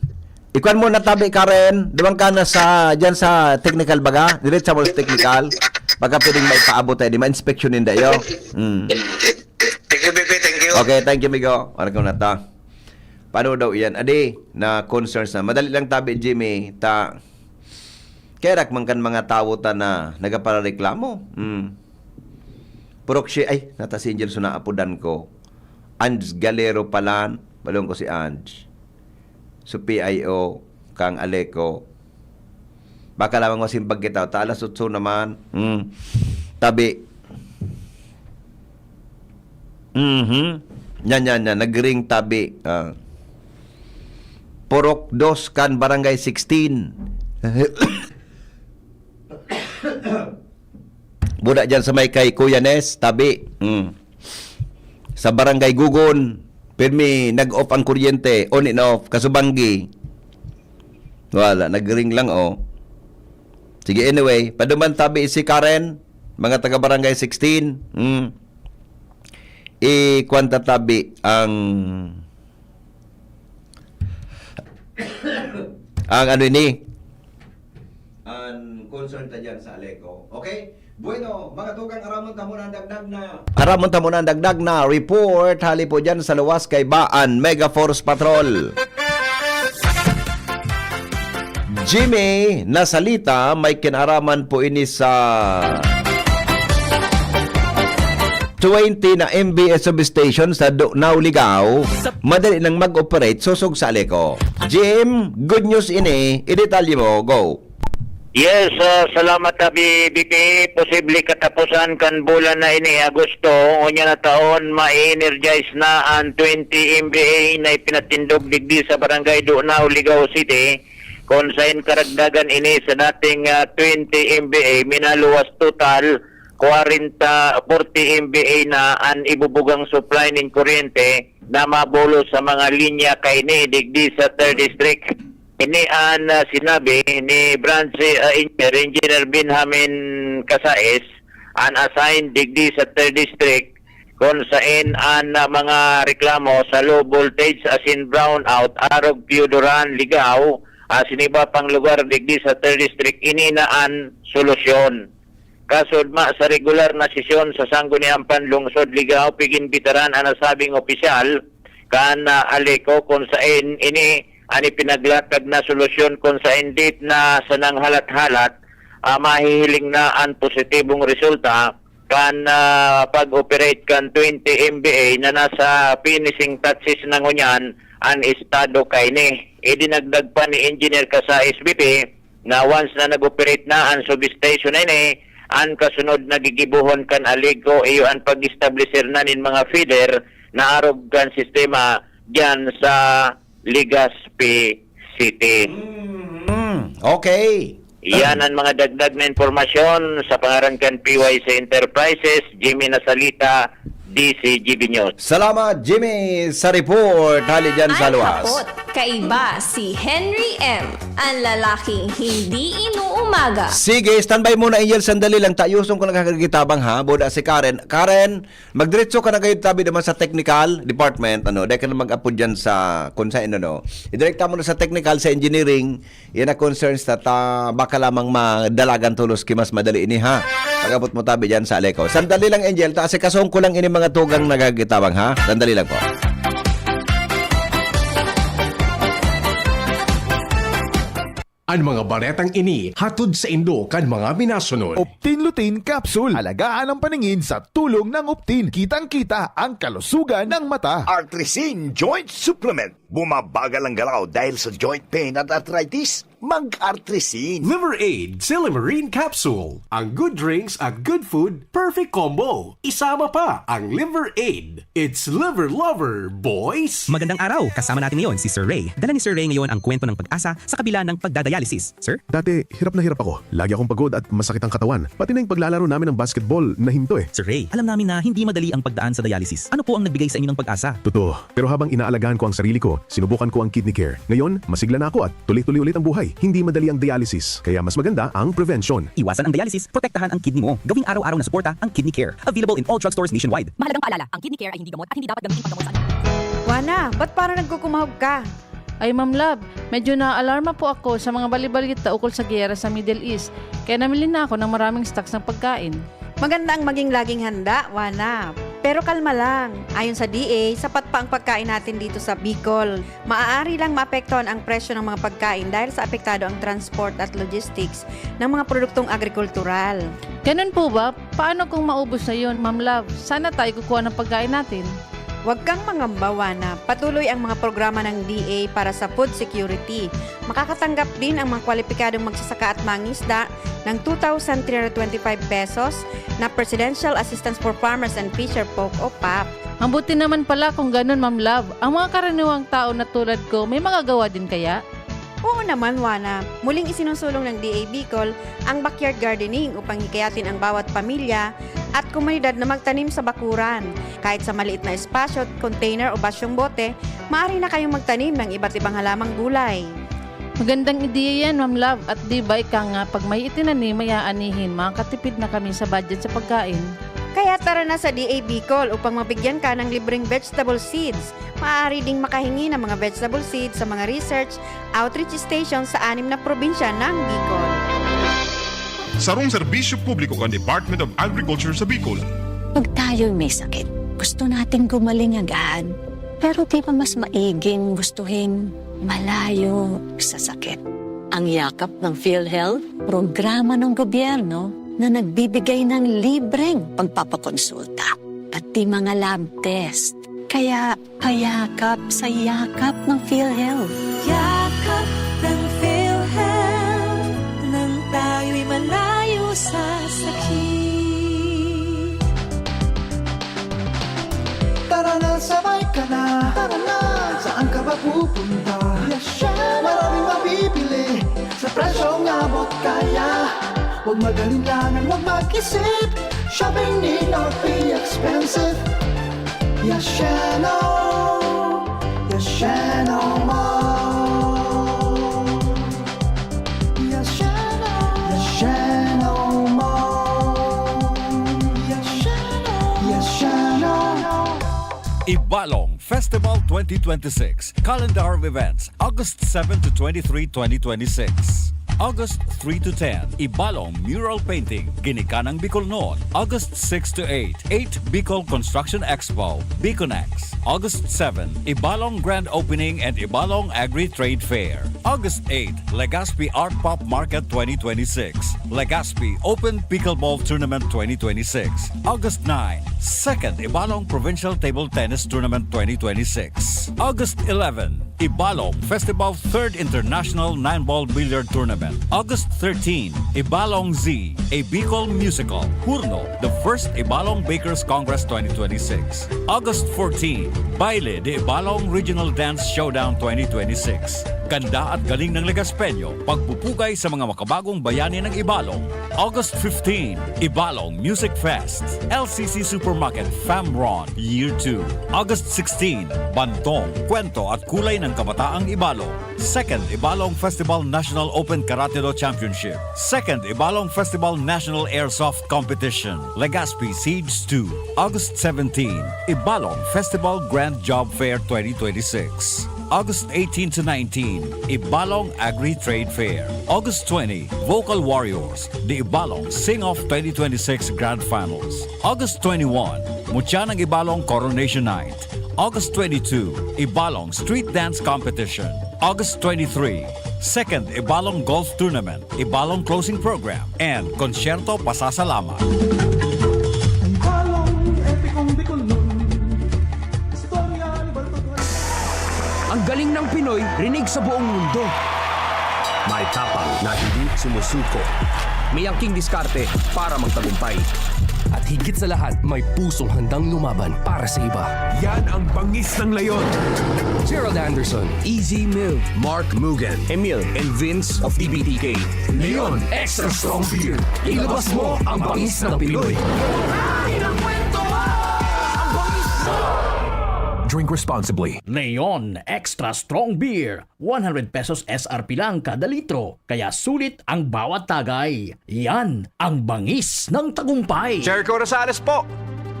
Ikuan mo na tabi, Karen. Duman ka na sa, dyan sa technical baga. Diretsa mo sa technical. Baka pwedeng maipaabot tayo. Di ma-inspection ninda yo. Mm. Thank you, B P. Thank you. Okay, thank you, migo. Ano ko na ta? Paano daw iyan? Adi, na concerns na. Madali lang tabi, Jimmy. Ta, kaya man kan mga tawo ta na nagaparareklamo. Mm. Purok siya, ay, nata si Angel so naapodan ko. Ange Galero palan. Balong ko si Ange. So, P I O, kang Aleco. Baka lamang masimbag kita. Ta alas otso naman. Mm. Tabi. Mhm. Yan, yan, yan. Nagring tabi. Ah. Purok dos kan Barangay sixteen. Buda dyan sa may kay Kuya Nes, tabi. Mm. Sa Barangay Gugon, pirmi nag-off ang kuryente, on and off, kasubanggi. Wala, nag-ring lang, oh. Sige, anyway, paduman tabi si Karen, mga taga Barangay sixteen. Mm. I-, kwan ta tabi ang, ang ano ini? Ang concern ta dyan sa Aleco. Okay? Bueno, mga tugang, aramon ta muna ang dagdag na, aramon ta muna ang dagdag na report hali po dyan sa luwas kay Baan Mega Force Patrol. Jimmy Nasalita, may kinaraman po ini sa twenty na M V A substation sa Dunao, Ligao. Madali nang mag-operate, sosog sa Aleco. Jim, good news ini. Idetalye mo. Go. Yes, ah, salamat, Abi B P. Posible katapusan kan bulan na ini, Agosto, ngunyan na taon, ma-energize na an twenty M V A na ipinatindog digdi sa Barangay Dunao, Ligao City, kun saen karagdagan ini sa dating, ah, twenty M V A, minaluwas total, kwarenta, forty M V A na an ibubugang supply nin kuryente na mabulos sa mga linya kaini digdi sa Third District. Ini an, ah, sinabi ni Branch, ah, Engineer, Engineer Benjamin Casaes, an assigned digdi sa Third District, kun saen an, ah, mga reklamo sa low voltage asin brownout arog Pioduran, Ligao, asin iba pang lugar digdi sa Third District, ini na an solusyon. Kasudma sa regular na sesyon sa Sangguniang Panlungsod Ligao, piginbitaran an nasabing opisyal kan, ah, Aleco, kun saen ini an ipinaglatag na solusyon, kun saen date na sa nanghalat-halat, ah, mahihiling na an positibong resulta kan, ah, pag-operate kan twenty M V A na nasa finishing touches na ngunyan an estado kaini. Idinagdag pa ni Engineer Casaes, B P, na once na nag-operate na an substation na ini, an kasunod na gigibohon kan Aleco iyo an pag-establisir na nin mga feeder na arog kan sistema diyan sa Legazpi City. Mm, okay. Yan ang mga dagdag na impormasyon sa pangaran kan P Y C Enterprises, Jimmy Nasalita, D C G B News. Salamat, Jimmy, sa report. Hali dyan sa An luwas. Hapot, kaiba si Henry M, ang lalaking hindi inuumaga. Sige, standby muna, Angel. Sandali lang. Tayuson ko lang kakagitabang, ha? Boda si Karen. Karen, magdiretso ka na kayo tabi naman sa technical department. Ano, dahil ka na mag-apod dyan sa, kung sa ano, no? Idirekta mo na sa technical, sa engineering. Yan ang concerns ta, ta baka lamang madalagan tolos ki mas madali ini, ha? Pag-abot mo tabi dyan sa Aleco. Sandali lang, Angel. Ta, asikasuhon ko lang ini mga tugang nagagitabang, ha? Sandali lang po. An mga baretang ini hatod saindo kan mga minasunod. Optin Lutein Capsule. Alagaan ang paningin sa tulong ng Optin. Kitang-kita ang kalusugan ng mata. Artrisin Joint Supplement. Bumabagal ang galaw dahil sa joint pain at arthritis? Mag-Artrisin. Liver Aid, Silymarin Capsule. Ang good drinks at good food, perfect combo. Isama pa ang Liver Aid. It's Liver Lover, boys! Magandang araw! Kasama natin ngayon si Sir Ray. Dala ni Sir Ray ngayon ang kwento ng pag-asa sa kabila ng pagdadialysis. Sir? Dati, hirap na hirap ako. Lagi akong pagod at masakit ang katawan. Pati na yung paglalaro namin ng basketball, nahinto eh. Sir Ray, alam namin na hindi madali ang pagdaan sa dialysis. Ano po ang nagbigay sa inyo ng pag-asa? Totoo. Pero habang inaalagaan ko ang sarili ko, sinubukan ko ang Kidney Care. Ngayon, masigla na ako at tuloy-tuloy ulit ang buhay. Hindi madali ang dialysis, kaya mas maganda ang prevention. Iwasan ang dialysis, protektahan ang kidney mo. Gawing araw-araw na suporta ang Kidney Care. Available in all drugstores nationwide. Mahalagang paalala, ang Kidney Care ay hindi gamot at hindi dapat gamitin panggamot sa anuman. Juana, ba't parang nagkukumahog ka? Ay, Ma'am Love, medyo naaalarma po ako sa mga bali-balita ukol sa giyera sa Middle East, kaya namili na ako ng maraming stocks ng pagkain. Maganda ang maging laging handa, Juana. Pero kalma lang. Ayon sa D A, sapat pa ang pagkain natin dito sa Bicol. Maaari lang maapektuhan ang presyo ng mga pagkain dahil sa apektado ang transport at logistics ng mga produktong agrikultural. Ganun po ba? Paano kung maubos na yun, Ma'am Love? Saan na tayo kukuha ng pagkain natin? Huwag kang mangamba, Juana. Patuloy ang mga programa ng D A para sa food security. Makakatanggap din ang mga kwalipikadong magsasaka at mangisda ng two thousand three hundred twenty-five pesos na Presidential Assistance for Farmers and Fisher Folk o pap. Mabuti naman pala kung ganun, Ma'am Love. Ang mga karaniwang tao na tulad ko, may magagawa din kaya? Oo naman, Juana. Muling isinusulong ng D A Bicol ang backyard gardening upang hikayatin ang bawat pamilya at komunidad na magtanim sa bakuran. Kahit sa maliit na espasyo, container o basyong bote, maaari na kayong magtanim ng iba't ibang halamang gulay. Magandang ideya yan, Ma'am Love. At di ba ika nga, pag may itinanim, may aanihin, makakatipid na kami sa budget sa pagkain. Kaya tara na sa D A Bicol upang mabigyan ka ng libreng vegetable seeds. Maaari ding makahingi ng mga vegetable seeds sa mga research outreach station sa anim na probinsya ng Bicol. Sarong serbisyo publiko kan Department of Agriculture sa Bicol. Pag tayo'y may sakit, gusto nating gumaling agad. Pero di ba mas maiging gustuhin malayo sa sakit? Ang Yakap ng PhilHealth, programa ng gobyerno na nagbibigay ng libreng pagpapakonsulta, pati mga lab test. Kaya payakap sa yakap ng PhilHealth. Yakap ng PhilHealth, nang tayo'y malayo sa sakit. Tara na, sabay ka na. Tara na. Saan ka ba pupunta? Yasha! Maraming mabibili sa presyong abot kaya. Huwag mag-alinlangan, huwag mag-isip. Shopping need not be expensive. Yasheno! Yasheno Mall! Yasheno! Yasheno Mall! Yasheno! Yasheno! Ibalong Festival twenty twenty-six, Calendar of Events, August seven to twenty-three, twenty twenty-six. August three to ten, Ibalong Mural Painting, Ginikanang Bicol Noon, August six to eight, eight Bicol Construction Expo, Biconex, August seven, Ibalong Grand Opening and Ibalong Agri-Trade Fair, August eight, Legazpi Art Pop Market twenty twenty-six, Legazpi Open Pickleball Tournament twenty twenty-six, August nine, Second Ibalong Provincial Table Tennis Tournament twenty twenty-six, August eleven, Ibalong Festival Third International Nine Ball Billiard Tournament, August thirteen, Ibalong Z, a Bicol Musical, Hurno, the First Ibalong Bakers Congress twenty twenty-six, August fourteen, Baile de Ibalong Regional Dance Showdown twenty twenty-six. Ganda at galing ng Legaspeño, pagpupugay sa mga makabagong bayani ng Ibalong. August fifteen, Ibalong Music Fest, L C C Supermarket, Famron, Year two. August sixteen, Bantong, Kwento at Kulay ng Kabataang Ibalong. Second Ibalong Festival National Open Karate Do Championship. Second Ibalong Festival National Airsoft Competition, Legazpi Siege two. August seventeen, Ibalong Festival Grand Job Fair twenty twenty-six. August eighteen to nineteen, Ibalong Agri-Trade Fair. August twenty, Vocal Warriors, the Ibalong Sing-Off twenty twenty-six Grand Finals. August twenty-one, Mutya ng Ibalong Coronation Night. August twenty-two, Ibalong Street Dance Competition. August twenty-three, Second Ibalong Golf Tournament, Ibalong Closing Program, and Konsyerto Pasasalamat. Ang balong epikong Bicolnon. Istorya ni Baltog. Ang galing ng Pinoy, rinig sa buong mundo. May tapang na hindi sumusuko. May angking diskarte para magtagumpay. At higit sa lahat, may pusong handang lumaban para sa iba. Yan ang bangis ng leon. Gerald Anderson, Easy Mill, Mark Mugen, Emil, and Vince of T B T K. Leon Extra Strong Beer. Ilabas mo ang bangis ng Pinoy. Drink responsibly. Leon Extra Strong Beer, one hundred pesos S R P lang kada litro, kaya sulit ang bawat tagay. Yan ang bangis ng tagumpay. Jericho Rosales po!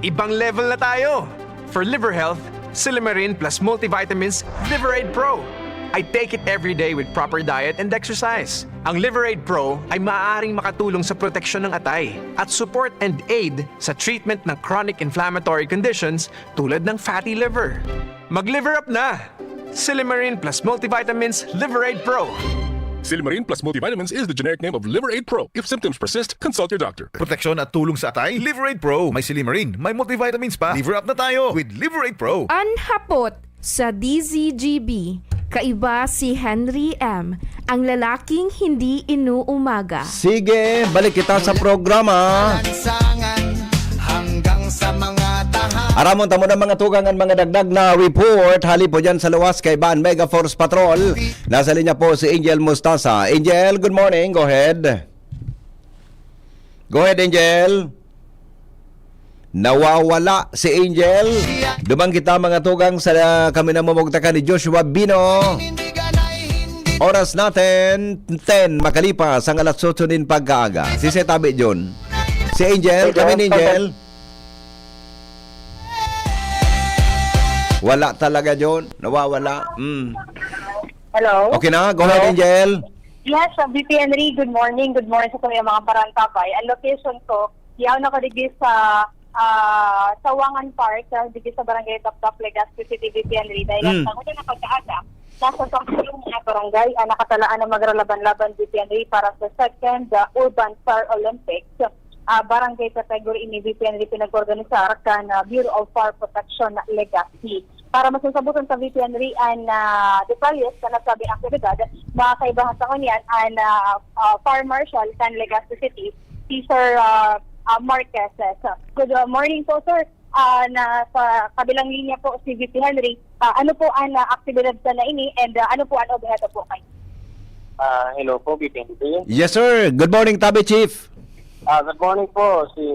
Ibang level na tayo! For liver health, Silimarin plus multivitamins Liver Aid Pro. I take it every day with proper diet and exercise. Ang Liver Aid Pro ay maaaring makatulong sa proteksyon ng atay at support and aid sa treatment ng chronic inflammatory conditions tulad ng fatty liver. Mag-liver up na! Silimarin plus multivitamins Liver Aid Pro. Silimarin plus multivitamins is the generic name of Liver Aid Pro. If symptoms persist, consult your doctor. Proteksyon at tulong sa atay, Liver Aid Pro. May silimarin, may multivitamins pa. Liver up na tayo with Liver Aid Pro. An hapot sa D Z G B, kaiba si Henry M, ang lalaking hindi inuumaga. Sige, balik kita sa programa. Lansangan hanggang sa mga tahanan. Aramon ta mo ng mga tugang an mga dagdag na report hali po dyan sa luwas kaiba an Mega Force Patrol. Nasa linya po si Angel Mustasa. Angel, good morning. Go ahead. Go ahead, Angel. Nawawala si Angel. Duman kita mga tugang sa kami na mamugtakan ni Joshua Bino. Oras natin, ten makalipas ang alas otso nin pagkaaga. Si Sir Tabi John. Si Angel, kami ni Angel. Wala talaga, John. Nawawala. Mm. Hello? Okay na? Go ahead, Angel. Yes, uh, V P Henry, good morning. Good morning sa mga parantabay. Ang location ko, yaon ako digdi sa ah, Sawangan Park, sa digdi sa Barangay Taptap, Legazpi City, V P Henry. Dahil Mm. ang tangon na pagkaasa, nasa sampung mga barangay ang nakatalaan na magralaban-laban, V P Henry, para sa second ah, Urban Star Olympics. Ah, barangay category ini, V P Henry, pinag-organisar kan ah, Bureau of Fire Protection Legazpi. Para mas masabutan sa V P Henry an ah, detalye sa nasabing aktibidad, makakaibahan sa ngunyan an ah, ah, Fire Marshal kan Legazpi City, si Sir ah, ah, Marquez. So, good ah, morning po, sir. Ah, nasa kabilang linya po si V P Henry. Ah, ano po ang ah, aktibidad sana ini and ah, ano po ang obheto po kay? Ah, hello po, V P Henry. Yes, sir. Good morning, Tabi Chief. Ah, good morning po. Si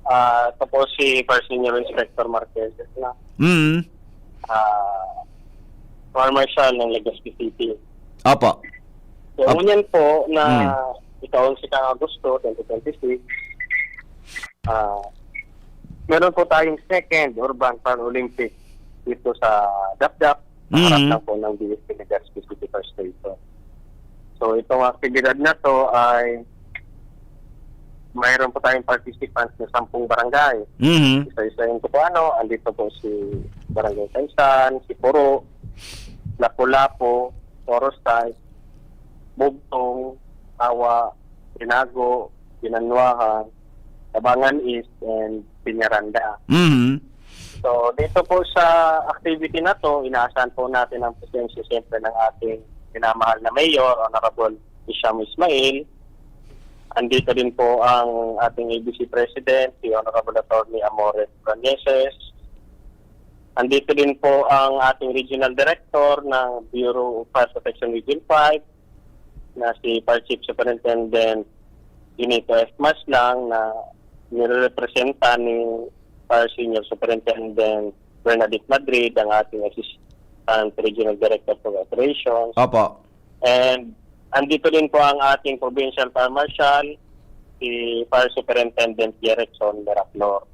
ah, ito po si Fire Senior Inspector Marquez na Mm. ah, Fire Marshal ng Legazpi City. Opo. So, Opo. ngunyan po na Mm. ika-onse kan Agosto, twenty twenty-six, ah, meron po tayong second Urban Paralympic dito sa Dapdap, harap Mhm. lang po ng D S P Legazpi City Fire Station. So, itong aktibidad na to ay mayroon po tayong participants na sampung barangay. Mhm. Isa-isa yung kung ano, andito po si Barangay Taysan, si Puro, Lapu-Lapu, Torosay, Bugtong, Awa, Tinago, Binanwahan, Tabangan East, and Peñaranda. Mhm. So, dito po sa activity na to, inaasahan po natin ang presensya siyempre ng ating minamahal na Mayor, Honorable Hisham Ismail. Andito din po ang ating A B C President, si Honorable Attorney Amores Brañeses. Andito din po ang ating Regional Director ng Bureau of Fire Protection Region five, na si Fire Chief Superintendent Junito F. Maslang, na nirerepresenta ni Fire Senior Superintendent Bernadette Madrid, ang ating Assistant Regional Director for Operations. Opo. And andito din po ang ating Provincial Fire Marshal, si Fire Superintendent Jerickson Miraflor.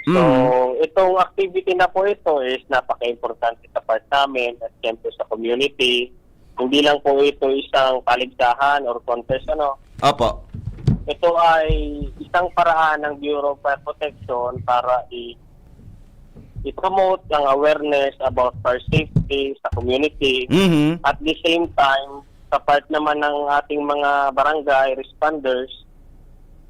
So, Mm. itong activity na po ito is napaka-importante sa part namin at siyempre sa community. Hindi lang po ito isang paligsahan or contest, ano. Opo. Ito ay isang paraan ng Bureau of Fire Protection para i- i-promote ang awareness about fire safety sa community. Mhm. At the same time, sa part naman ng ating mga barangay responders,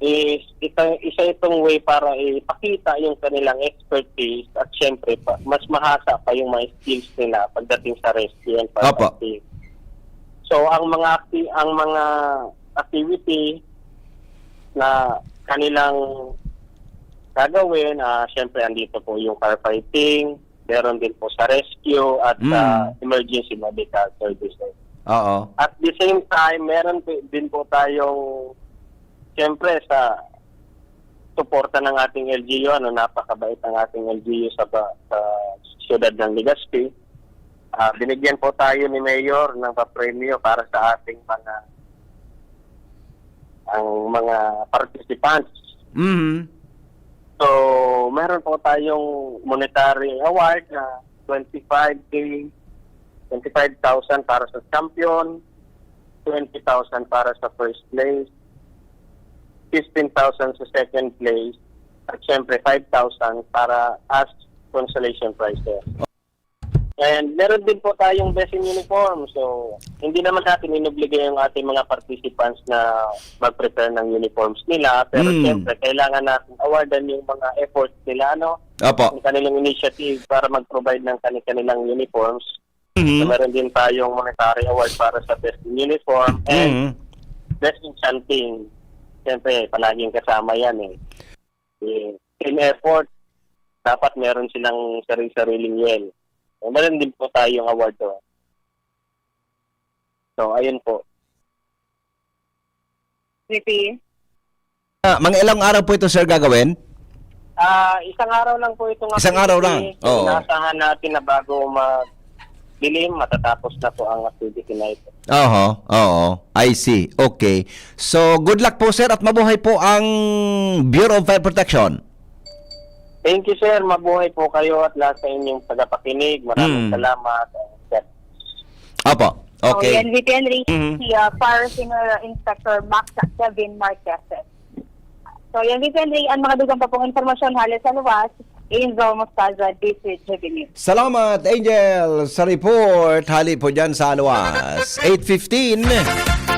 is ito, isa itong way para ipakita yung kanilang expertise at syempre pa, mas mahasa pa yung mga skills nila pagdating sa rescue and fire Opo. fighting. So, ang mga acti-, ang mga activity na kanilang gagawin, ah, syempre, andito po yung firefighting, meron din po sa rescue at sa Mm. emergency medical services. Oo. At the same time, meron po, din po tayong, syempre, sa suporta ng ating L G U, ano, napakabait ang ating L G U sa ba-, sa siyudad ng Legazpi. Ah, binigyan po tayo ni Mayor ng papremyo para sa ating mga, ang mga participants. Mhm. So, meron po tayong monetary award na twenty-five K, twenty-five thousand para sa champion, twenty thousand para sa first place, fifteen thousand sa second place, at syempre five thousand para as consolation prize, sir. And meron din po tayong best in uniform. So, hindi naman natin inobligay yung ating mga participants na mag-prepare ng uniforms nila. Pero Mm. syempre, kailangan natin awardan yung mga efforts nila, ano? Opo. Yung kanilang initiative para mag-provide ng kani-, kanilang uniforms. Mhm. So, meron din tayong monetary award para sa best in uniform and Mm. best in chanting. Siyempre, palaging kasama yan eh. Eh, team effort, dapat meron silang sarili-sariling yel. So, meron din po tayong award to. So, ayun po. Mipi? Ah, mga ilang araw po ito, sir, gagawin? Ah, isang araw lang po ito nga Isang araw lang. activity. Oo. Inaasahan natin na bago magdilim, matatapos na po ang activity na ito. Oho, oo. I see. Okay. So, good luck po, sir, at mabuhay po ang Bureau of Fire Protection. Thank you, sir. Mabuhay po kayo at lahat sa inyong tagapakinig. Maraming Mm. salamat. Opo. Okay. So, yan, V P Henry, Mhm. si, ah, Fire Senior Inspector Max Kevin Marquez. So, yan, V P Henry, ang mga dugang pa pong impormasyon hale sa luwas, Angel Mostaza, D C H B News. Salamat, Angel, sa report. Hali po dyan sa Aluas. Eight fifteen,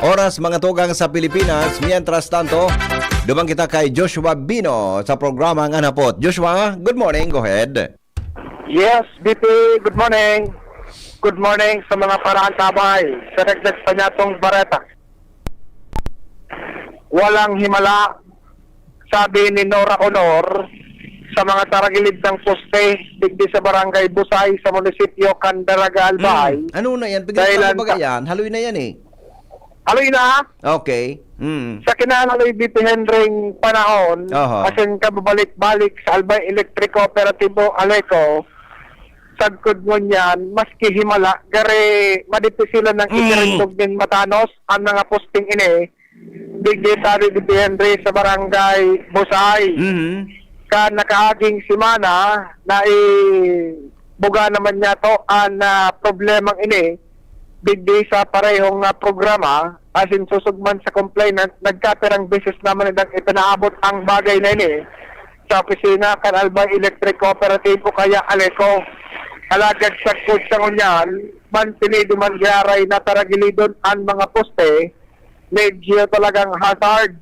oras mga tugang sa Pilipinas. Mientras tanto, duman kita kay Joshua Bino sa programa Ngan Hapot. Joshua, good morning. Go ahead. Yes, B P, good morning. Good morning sa mga paraantabay. Sa dagdag pa niya tong bareta. Walang himala, sabi ni Nora Honor, sa mga taragilid ng poste, digdi sa Barangay Busay, sa munisipyo Candaraga, Albay. Hmm. Ano na yan? Bigyan Dahilan ko ba ta- yan? Haloy na yan eh. Haloy na? Okay. Hmm. Sa kinahaloy, B P Henring panahon, Aha. asin kababalik-balik sa Albay Electric Cooperatibo, Aleco, sagkod ngunyan, maski himala, gari madipisilan ng Mm. itirindog nin matanos ang mga posting ini. Digdi sa Dipihendre sa Barangay Busay. Mhm. Kan nakaaging semana, naibuga naman niya to an, ah, problemang ini. Digdi sa parehong, ah, programa, asin susog man sa complainant, nagkapirang beses naman nitang ipinaabot ang bagay na ini sa opisina kan Albay Electric Cooperative o kaya Aleco. Alagad sagkod sa ngunyan, mantinido man gyaray na taragilidon an mga poste, medyo talagang hazard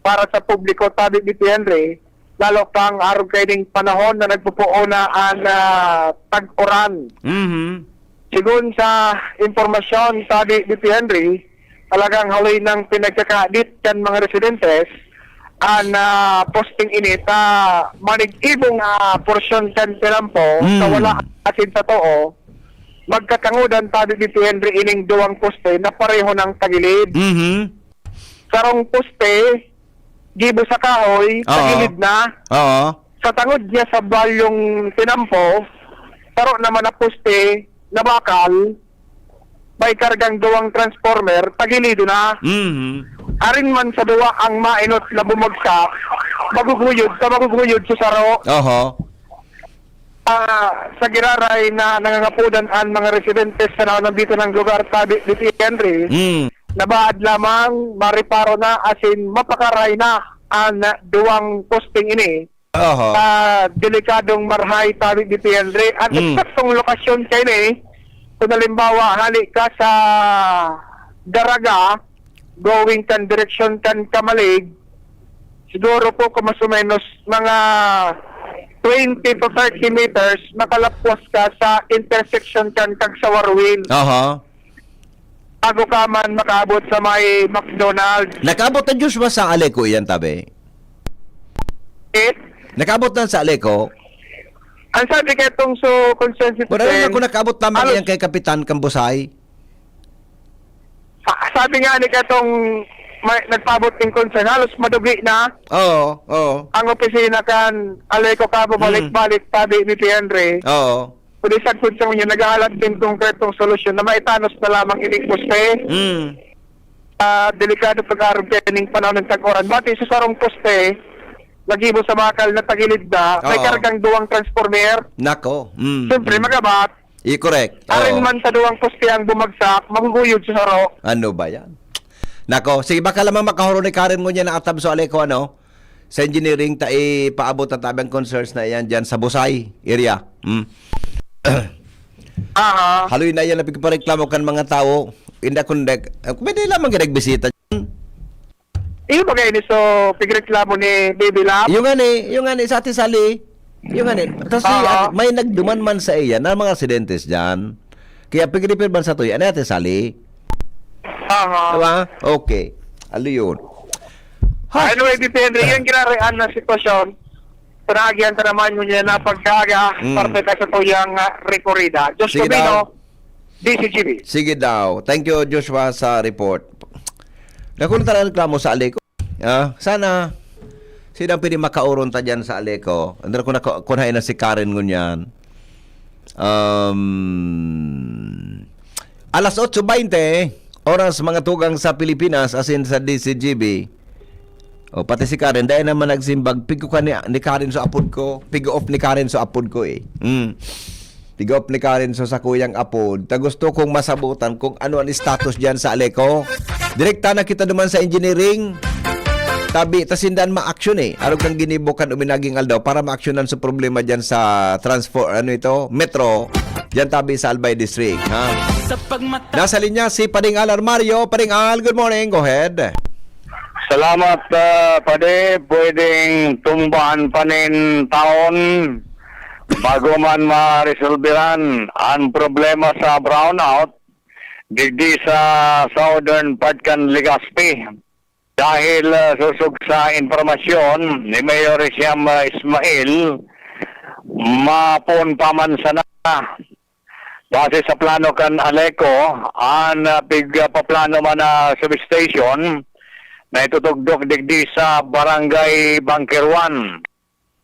para sa publiko, sabi ni Henry, lalo pang arog kaining panahon na nagpupuon na an, ah, tag-uran. Mhm. Sigon sa impormasyon, sabi ni Henry, talagang haloy nang pinagkakadit kan mga residentes an, ah, posting ini ta manig-ibong, ah, porsyon kan tinampo sa Mm. wala asin sa too. Magkakangodan, sabi ni Henry, ining duwang poste na pareho ng tagilid. Mhm. Sarong poste, gibo sa kahoy, Oo. tagilid na. Oo. Sa tangod niya sa balyong tinampo, saro naman na poste, nabakal, may kargang duwang transformer, tagilido na. Mhm. Arin man sa duwa ang mainot na bumagsak, maguguyod sa maguguyod sa saro. Oho. Ah, sa giraray na nangangapodan an mga residente sa naunambitan ng lugar, sabi ni Henry, Mm. nabaad lamang mareparo na asin mapakaray na an duwang posting ini. Oho. Sa delikadong Marhay, Tabi, Dipendre. Ang Mm. eksaktong lokasyon kaini, kung halimbawa, hali ka sa Daraga, going kan direksyon kan Camalig, siguro po kung mas o menos mga twenty to thirty meters, makalapwas ka sa intersection kan Cagsawarwin. Oho. Bago ka man makaabot sa may McDonald's. Nakaabot na Joshua sa Aleco iyan, Tabi? Eh? Nakaabot na sa Aleco? Ang sabi kay itong so, concerned Wala citizen, naman ako nakaabot naman halos iyan kay Kapitan Kambusay. Sa-, sabi nga ni katong may, nagpaabot ng concern, halos madugi na Oo, oo. ang opisina kan Aleco Cabo, Hmm. balik-balik, sabi ni P. Henry. Oo. Kung isang concern niya, naghahalat din konkretong solusyon na maitanos na lamang ining poste. Hmm. Ah, delikado pag-aarog kayo ning panahon ng tag-uran. Bati sa sarong poste, nagibo sa bakal na tagilid na, may Oo. kargang duwang transformer. Nako. Mm, Siyempre, mm. magabat. I-correct. Arin Oo. man sa duwang poste ang bumagsak, maguguyod sa saro. Ano ba yan? Nako, sige, baka lamang makahuro ni Karen ngunyan na atab sa Aleco, ano? Sa engineering, ta ipaabot ang tabang concerns na iyan dyan sa Busay area. Hmm. Aha. Haloy na iyan na pigpareklamo kan mga tao. Inda kundek, eh, pwede lamang ginagbisita. Iyo ba kayo ni so pigreklamo ni Baby Love? Yung nga ni, yung nga ni, sa Ate Sally. Yung nga ni. Tapos si Aha. Ate, may nagduman man sa iya na mga aksidentes dyan. Kaya pigrefer man sa tuya, ano Ate Sally? Aha. Diba? Okay. Ano yun? Ha? Anyway, depende. Yung ginaraan na sitwasyon, panagihan ka naman ngunyan na pagkaaga, Mm. parte ka sa tuyang, ah, rekorida. Diyos Sige ko, daw. Bino, D C G B. Sige daw. Thank you, Joshua, sa report. Naku, natalaan reklamo sa Aleco. Ah, sana, sino ang pwede makauron ta dyan sa Aleco? Andar ko na ko, kung hain na si Karen ngunyan. Um, alas otso baynte, oras mga tugang sa Pilipinas, asin sa D C G B. O, pati si Karen, dahil naman nagsimbag, pig-off ni, ni Karen sa apod ko. Pig-off ni Karen sa apod ko eh. Mm. Pig-off ni Karen sa sakuyang apod. Ta gusto kong masabutan kung ano ang status dyan sa Aleco. Direkta na kita duman sa engineering. Tabi, ta sindan ma-action eh. Arog kang ginibo kan uminaging aldaw para ma-actionan sa problema dyan sa transfer, ano ito, metro. Dyan tabi sa Albay District, ha? Sa pagmata- Nasa linya si Pading Al Armario. Pading Al, good morning. Go ahead. Salamat, ah, padi. Pwedeng tumbahan pa nin taon bago man maresolberan an problema sa brownout digdi sa southern part kan Legazpi. Dahil, ah, sosog sa impormasyon ni Mayor Siam, ah, Ismail, mapon pa man sana. Base sa plano kan Aleco, an, ah, pigpaplano man na substation na itutugdok digdi sa Barangay Bangkeruan.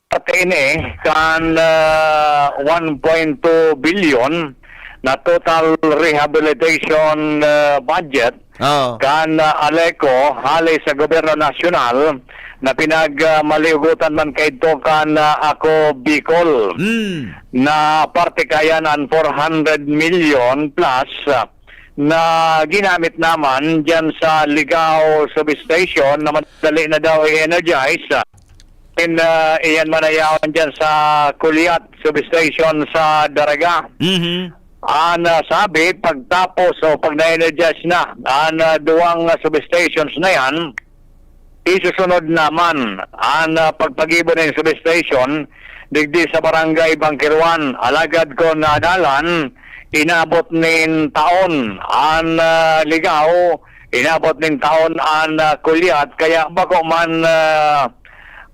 Parte ini kan, ah, one point two billion na total rehabilitation, ah, budget Oo. kan, ah, Aleco hale sa gobyerno nasyonal na pinag, ah, maliugutan man kaidto kan, ah, Ako Bicol. Mm. Na parte kaya nan four hundred million plus, ah, na ginamit naman diyan sa Ligao Substation na madali na daw i-energize. And, ah, iyan man na yaon diyan sa Culiat Substation sa Daraga. Mhm. An, ah, sabi, pagtapos o pag na-energize na an, ah, duwang, ah, substations na yan, isusunod naman an, ah, pagpagibo nin substation digdi sa Barangay Bangkeruan. Alagad kun naadalan, inabot nin taon an, ah, Ligao, inabot nin taon an, ah, Culiat, kaya bako man, ah,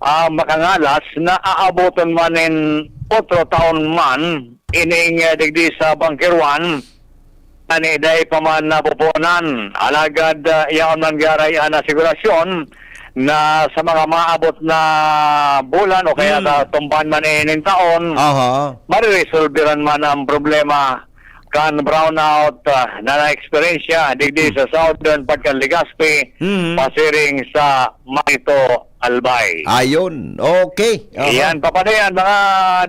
ah, makangalas na aaboton man nin otro taon man ining, ah, digdi sa Bangkeruan. Ani, dai pa man napupunan. Alagad, ah, yaon man garay an asigurasyon na sa mga maabot na bulan o kaya Hmm. sa tumban man ining taon, Aha. mariresolberan man ang problema kan brownout, ah, na na-eksperyensya digdi Hmm. sa southern part kan Legazpi, Hmm. pasiring sa Marito, Albay. Ayun. Okay. Aha. Iyan, papadayan, mga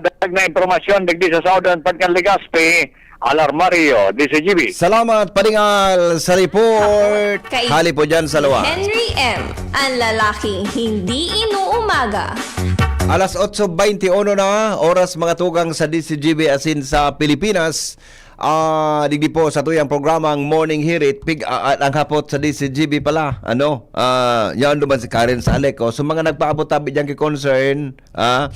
dagdag na impormasyon digdi sa southern part kan Legazpi, Alarmario, D C G B. Salamat, Pading Al, sa report. Kay Hali po dyan sa luwas. Henry M, ang lalaking hindi inuumaga. Alas otso beintiuno na, oras mga tugang sa D Z G B asin sa Pilipinas. Ah, digdi po sa tuyang programang Morning Hirit, pig-aat ang hapot sa D Z G B pala. Ano? Ah, yan duman si Karen sa Aleco. So, mga nagpaabot tabi diyan ki concern, ah,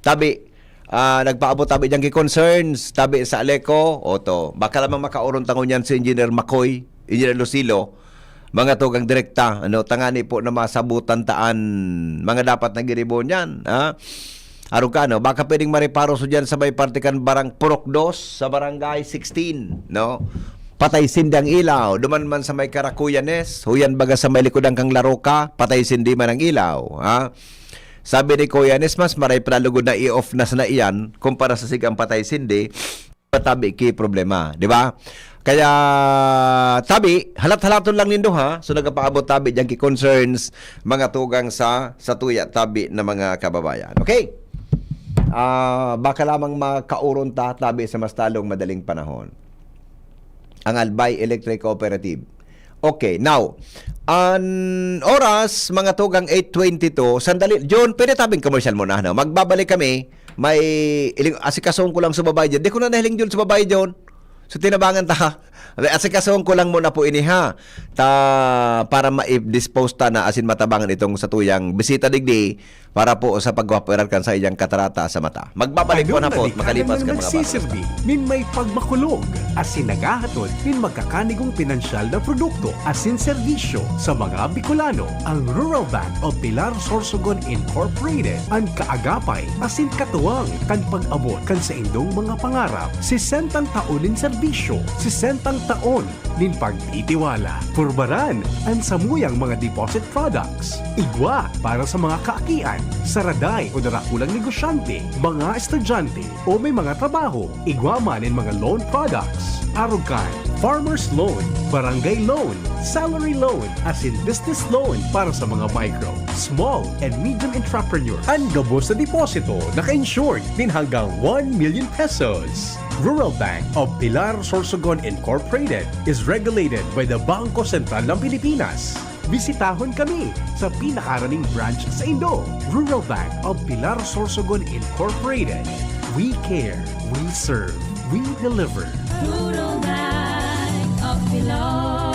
tabi, ah, nagpaabot tabi diyan ki concerns, tabi sa Aleco, o to. Baka lamang makauron tangon yan si Engineer Makoy, Engineer Lucilo, mga tugang direkta, ano, tangani po na masabutan taan, mga dapat na giribo niyan, ha? Arog ka, no? Baka pwedeng mareparo so diyan sa may parte kan Barang-, Purok dos, sa Barangay sixteen, no? Patay sindi ang ilaw. Duman man sa may Karakuyanes, huyan baga sa may likodan kang Laroca, patay sindi man ang ilaw, ha? Sabi ni Kuya Nes, mas maray pa lugod na i-off na sana iyan kumpara sa sigang patay sindi, tabi ki problema, di ba? Kaya, tabi, halat-halaton lang nindo, ha? So, nagapaabot tabi diyan ki concerns, mga tugang sa, sa tuya tabi na mga kababayan. Okay? Ah, baka lamang makauron ta, tabi sa mas talong madaling panahon. Ang Albay Electric Cooperative. Okay, now, an oras, mga tugang eight twenty-two, sandali, John, pwede tabing commercial muna, no? Magbabalik kami, may iling-, asikasuhon ko lang sa babae dyan. Di ko na nahiling, John, sa babae, John. So, tinabangan ta. Asikasuhon ko lang muna po ini, ha? Ta, para ma-dispose ta na asin matabangan itong satuyang bisita digdi para po sa pagwaperar kan saiyang katarata sa mata. Magbabalik po Ano na na po, di ka makalipas naman kan mga nagsisirbi bata. Nin may pagmakulog, asin naghahatod nin magkakanigong pinansyal na produkto asin serbisyo sa mga Bicolano. Ang Rural Bank of Pilar Sorsogon Incorporated, an kaagapay asin katuwang kan pag-abot kan saindong mga pangarap. Sesentang taon nin serbisyo, sesentang taon nin pagtitiwala. Purbaran an samuyang mga deposit products. Igwa para sa mga kaakian, saraday o darakulang negosyante, mga estudyante, o may mga trabaho. Igwa man nin mga loan products. Arog kan farmer's loan, barangay loan, salary loan, asin business loan para sa mga micro, small, and medium entrepreneur. An gabos na deposito naka-insured nin hanggang one million pesos. Rural Bank of Pilar Sorsogon Incorporated is regulated by the Bangko Sentral ng Pilipinas. Bisitahon kami sa pinakaraning branch saindo. Rural Bank of Pilar Sorsogon Incorporated. We care, we serve, we deliver. Rural Bank of Pilar.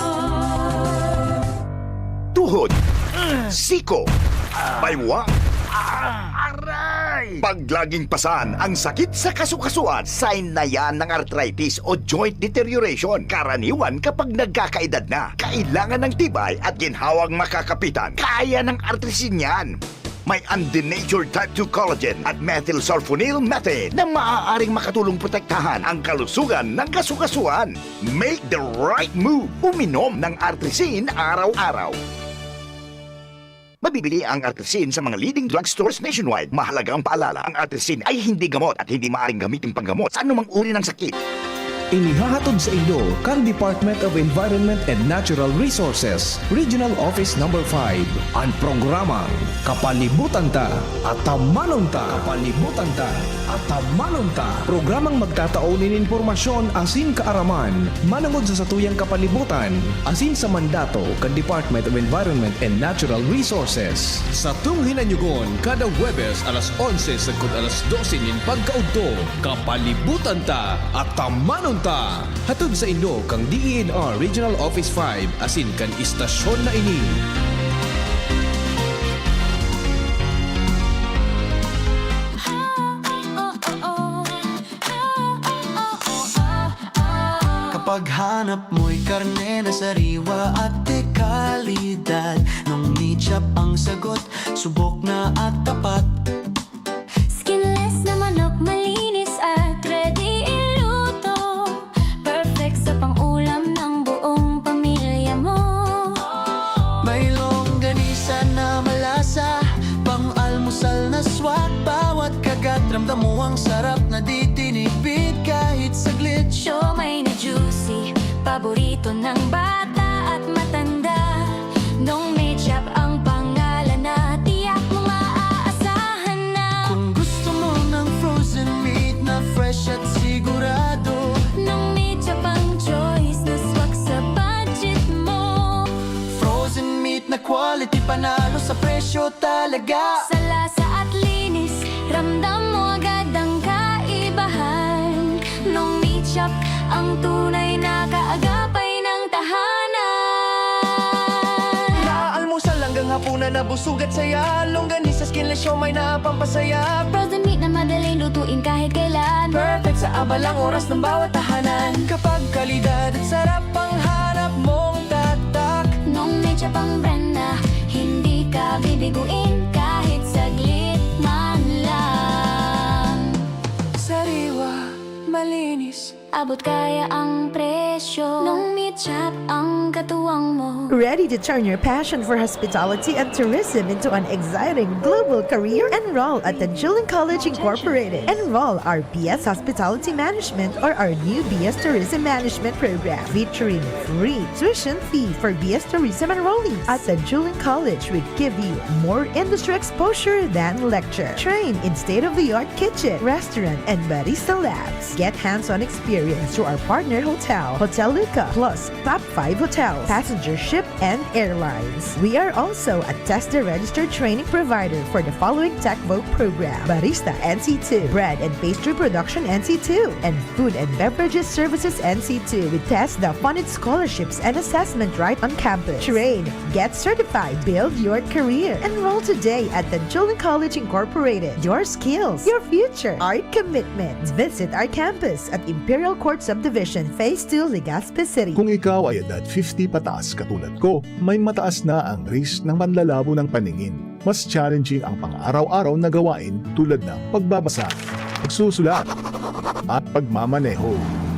Tuhod, siko, baywang, aray! Pag laging pasan ang sakit sa kasukasuan, sign na yan ng arthritis o joint deterioration. Karaniwan kapag nagkakaedad na, kailangan ng tibay at ginhawang makakapitan. Kaya ng Artrisin yan. May undenatured type two collagen at methylsulfonyl methane na maaaring makatulong protektahan ang kalusugan ng kasukasuan. Make the right move. Uminom ng Artrisin araw-araw. Mabibili ang Artrisin sa mga leading drugstores nationwide. Mahalagang paalala, ang Artrisin ay hindi gamot at hindi maaaring gamitin panggamot sa anumang uri ng sakit. Inihahatod saindo kan Department of Environment and Natural Resources, Regional Office Number five, an programang Kapalibutan Ta, Atamanon Ta. Kapalibutan Ta, Atamanon Ta. Programang magtatao nin impormasyon asin kaaraman manongod sa satuyang kapalibutan asin sa mandato kan Department of Environment and Natural Resources. Satong hinanyugon kada Huwebes alas onse sagkod alas dose nin pagkaudto. Kapalibutan Ta, Atamanon Ta! Hatod saindo kan D E N R Regional Office five asin kan istasyon na ini. Kapag hanap mo'y karne na sariwa at de kalidad, Nong Meat Shop ang sagot, subok na at tapat. Skinless na manok, malinis at ready iluto. Perfect sa pang-ulam ng buong pamilya mo. May longganisa na malasa, pang-almusal na swak. Bawat kagat, ramdam mo ang sarap na di tinipid kahit saglit. Siomai na juicy, paborito ng bata at matanda. Nong Meat Shop ang pangalan na tiyak mong maaasahan na. Kung gusto mo ng frozen meat na fresh at sigurado, Nong Meat Shop ang choice na swak sa budget mo. Frozen meat na quality, panalo sa presyo talaga. Sa lasa at linis, Ramdam mo agad ang kaibahan. Nung Meat Shop, ang tunay na kaagapay ng tahanan. Mula almusal hanggang hapunan na busog at saya. Longganisa, skinless siomai na pampasaya. Frozen meat na madaling lutuin kahit kailan. Perfect sa abalang oras ng bawat tahanan. Kapag kalidad at sarap ang hanap mong tatak. Nung Meat Shop ang brand na hindi ka bibiguin kahit saglit man lang. Sariwa, malinis. Abot kaya ang presyo. Nung Meat Shop ang katuwang mo. Ready to turn your passion for hospitality and tourism into an exciting global career? Enroll at Tanjuling College Incorporated. Enroll our B S Hospitality Management or our new B S Tourism Management program, featuring free tuition fee for B S Tourism enrollees. At Tanjuling College, we give you more industry exposure than lecture. Train in state-of-the-art kitchen, restaurant, and barista labs. Get hands-on experience through our partner hotel, Hotel Luca, plus top five hotels, passenger ship, and airlines. We are also a TESDA registered training provider for the following Tech Voc program: Barista N C two, Bread and Pastry Production N C two, and Food and Beverages Services N C two with TESDA funded scholarships and assessment right on campus. Train, get certified, build your career. Enroll today at Tanjuling College Incorporated. Your skills, your future, our commitment. Visit our campus at Imperial Court Subdivision, Phase two, Legazpi City. Kung ikaw ay edad fifty pataas katulad ko, may mataas na ang risk ng panlalabo ng paningin. Mas challenging ang pang-araw-araw na gawain tulad ng pagbabasa, pagsusulat, at pagmamaneho.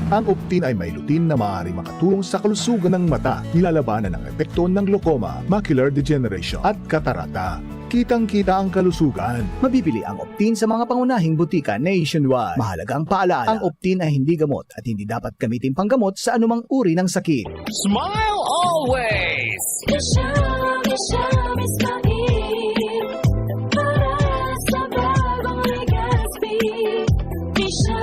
Ang Optin ay may lutein na maaaring makatulong sa kalusugan ng mata, nilalabanan ang epekto ng glaucoma, macular degeneration, at katarata. Kitang-kita ang kalusugan. Mabibili ang Optin sa mga pangunahing butika nationwide. Mahalaga ang paalaala. Ang Optin ay hindi gamot at hindi dapat gamitin panggamot sa anumang uri ng sakit. Smile always! Isha, Isha, Ismail. Para sa bagong Legazpi. Isha,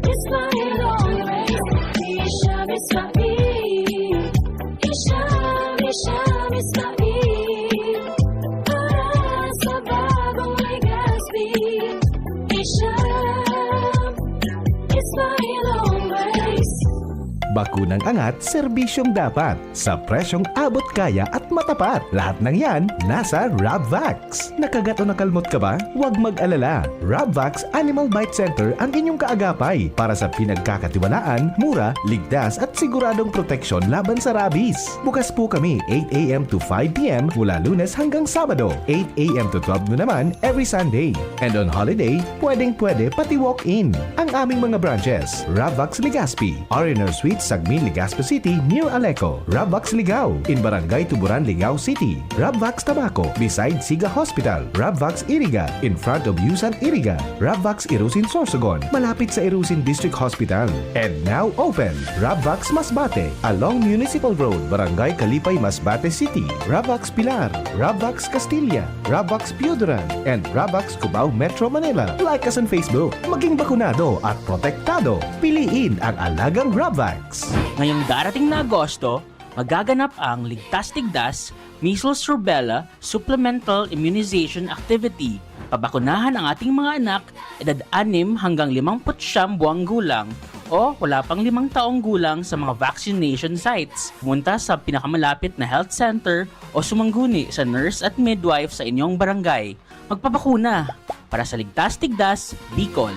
Ismail always. Isha, Ismail. Isha, Isha, Ismail. Para sa bagong Legazpi. Isha, Ismail always. Bakunang angat, serbisyong dapat, sa presyong abot kaya at matapat. Lahat ng yan, nasa Rabvax. Nakagat o nakalmot ka ba? Huwag mag-alala. Rabvax Animal Bite Center ang inyong kaagapay para sa pinagkakatiwalaan, mura, ligtas at siguradong proteksyon laban sa rabies. Bukas po kami eight a.m. to five p.m. mula Lunes hanggang Sabado, eight a.m. to twelve noon naman every Sunday. And on holiday, pwedeng-pwede pati walk-in. Ang aming mga branches, Rabvax Legazpi, R and R Suites, Sagmin, Legazpi City, near Aleco, Rabvax Ligao, in Barangay Tuburan, Ligao City, Rabvax Tabaco, beside Siga Hospital, Rabvax Iriga, in front of Yusan Iriga, Rabvax Irusin Sorsogon, malapit sa Irusin District Hospital. And now open, Rabvax Masbate, along Municipal Road, Barangay Kalipay, Masbate City, Rabvax Pilar, Rabvax Castilla, Rabvax Pioduran, and Rabvax Cubao, Metro Manila. Like us on Facebook. Maging bakunado at protektado. Piliin ang alagang Rabvax. Ngayong darating na Agosto, magaganap ang Ligtas Tigdas Measles Rubella Supplemental Immunization Activity. Pabakunahan ang ating mga anak, edad anim hanggang limampu't siyam buwang gulang, o wala pang limang taong gulang sa mga vaccination sites. Pumunta sa pinakamalapit na health center o sumangguni sa nurse at midwife sa inyong barangay. Magpabakuna para sa Ligtas Tigdas, Bicol.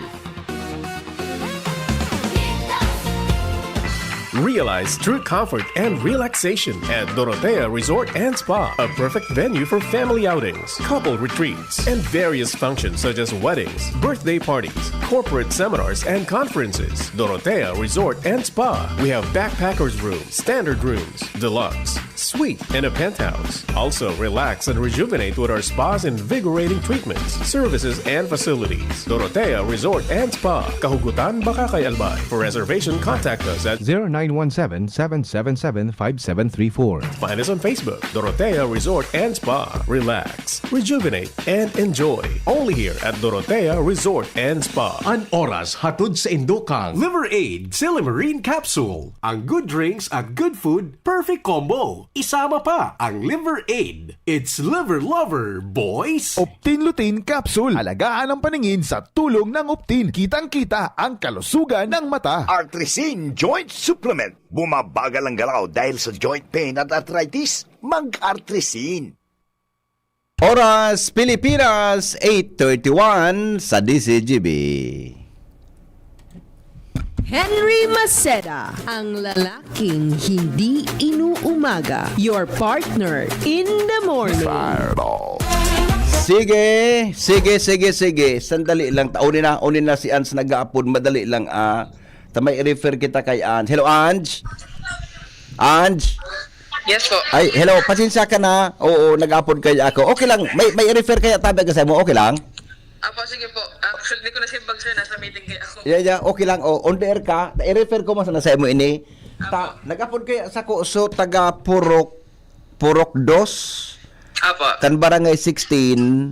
Realize true comfort and relaxation at Dorotea Resort and Spa, a perfect venue for family outings, couple retreats, and various functions such as weddings, birthday parties, corporate seminars, and conferences. Dorotea Resort and Spa. We have backpackers room, standard rooms, deluxe, suite, and a penthouse. Also, relax and rejuvenate with our spa's invigorating treatments, services, and facilities. Dorotea Resort and Spa, Kahugutan, Bacacay, Albay. For reservation, contact us at zero nine one seven, seven seven seven, five seven three four. Find us on Facebook, Dorotea Resort and Spa. Relax, rejuvenate, and enjoy. Only here at Dorotea Resort and Spa. An oras hatod sa indukang Liver Aid Silimarin Capsule. Ang good drinks at good food, perfect combo. Isama pa ang Liver Aid. It's Liver Lover, boys! Optin Lutein Capsule. Alagaan ang paningin sa tulong ng Optin. Kitang-kita ang kalusugan ng mata. Artrisin Joint Supplement. Bumabagal ang galaw dahil sa joint pain at arthritis? Mag-Artrisin. Oras Pilipinas, eight thirty-one sa D Z G B. Henry Maceda, ang lalaking hindi inuumaga. Your partner in the morning. Sige, sige, sige, sige. Sandali lang. Ta-, uni na, uni na si Ans nag-aapod. Madali lang, ah. Ta may i-refer kita kay Ange. Hello, Ange? Ange? Yes po. Ay, hello. Pasensya ka na. Oo, nag-aapod kaya ako. Okay lang. May, may i-refer kaya tabi ka sa mo. Okay lang? Apo, sige po. Actually, di ko na simbag, sir. Nasa meeting kaya ako. Yeah, yeah. Okay lang. Oh, on the air ka. I-refer ko mas na sa mo ini. Ta, Apo. Nag-aapod kaya sa ko. So, taga Purok, Purok Dos. Apo. Kan Barangay sixteen.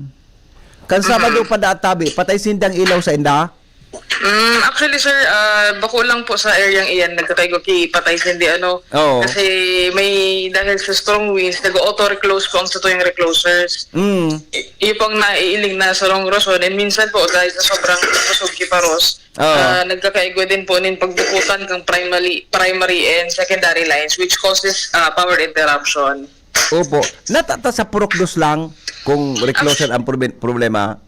Kan Sabado Mhm. pa databi, patay sindang ilaw sa inda? Mm, actually, sir, ah, bako lang po sa area iyan, nagkakaigo ki patay sindi, ano. Oo. Kasi may, dahil sa strong winds, nag-auto-reclose po ang satuyang reclosers. Mm. I-, iyo po ang naiiling na sarong rason. And minsan po, dahil sa sobrang kusog ki paros, Oo. ah, nagkakaigo din po nin pagbukutan kang primary, primary and secondary lines, which causes, ah, power interruption. Opo. Natata sa Purok Dos lang kung recloser ang proble-, problema?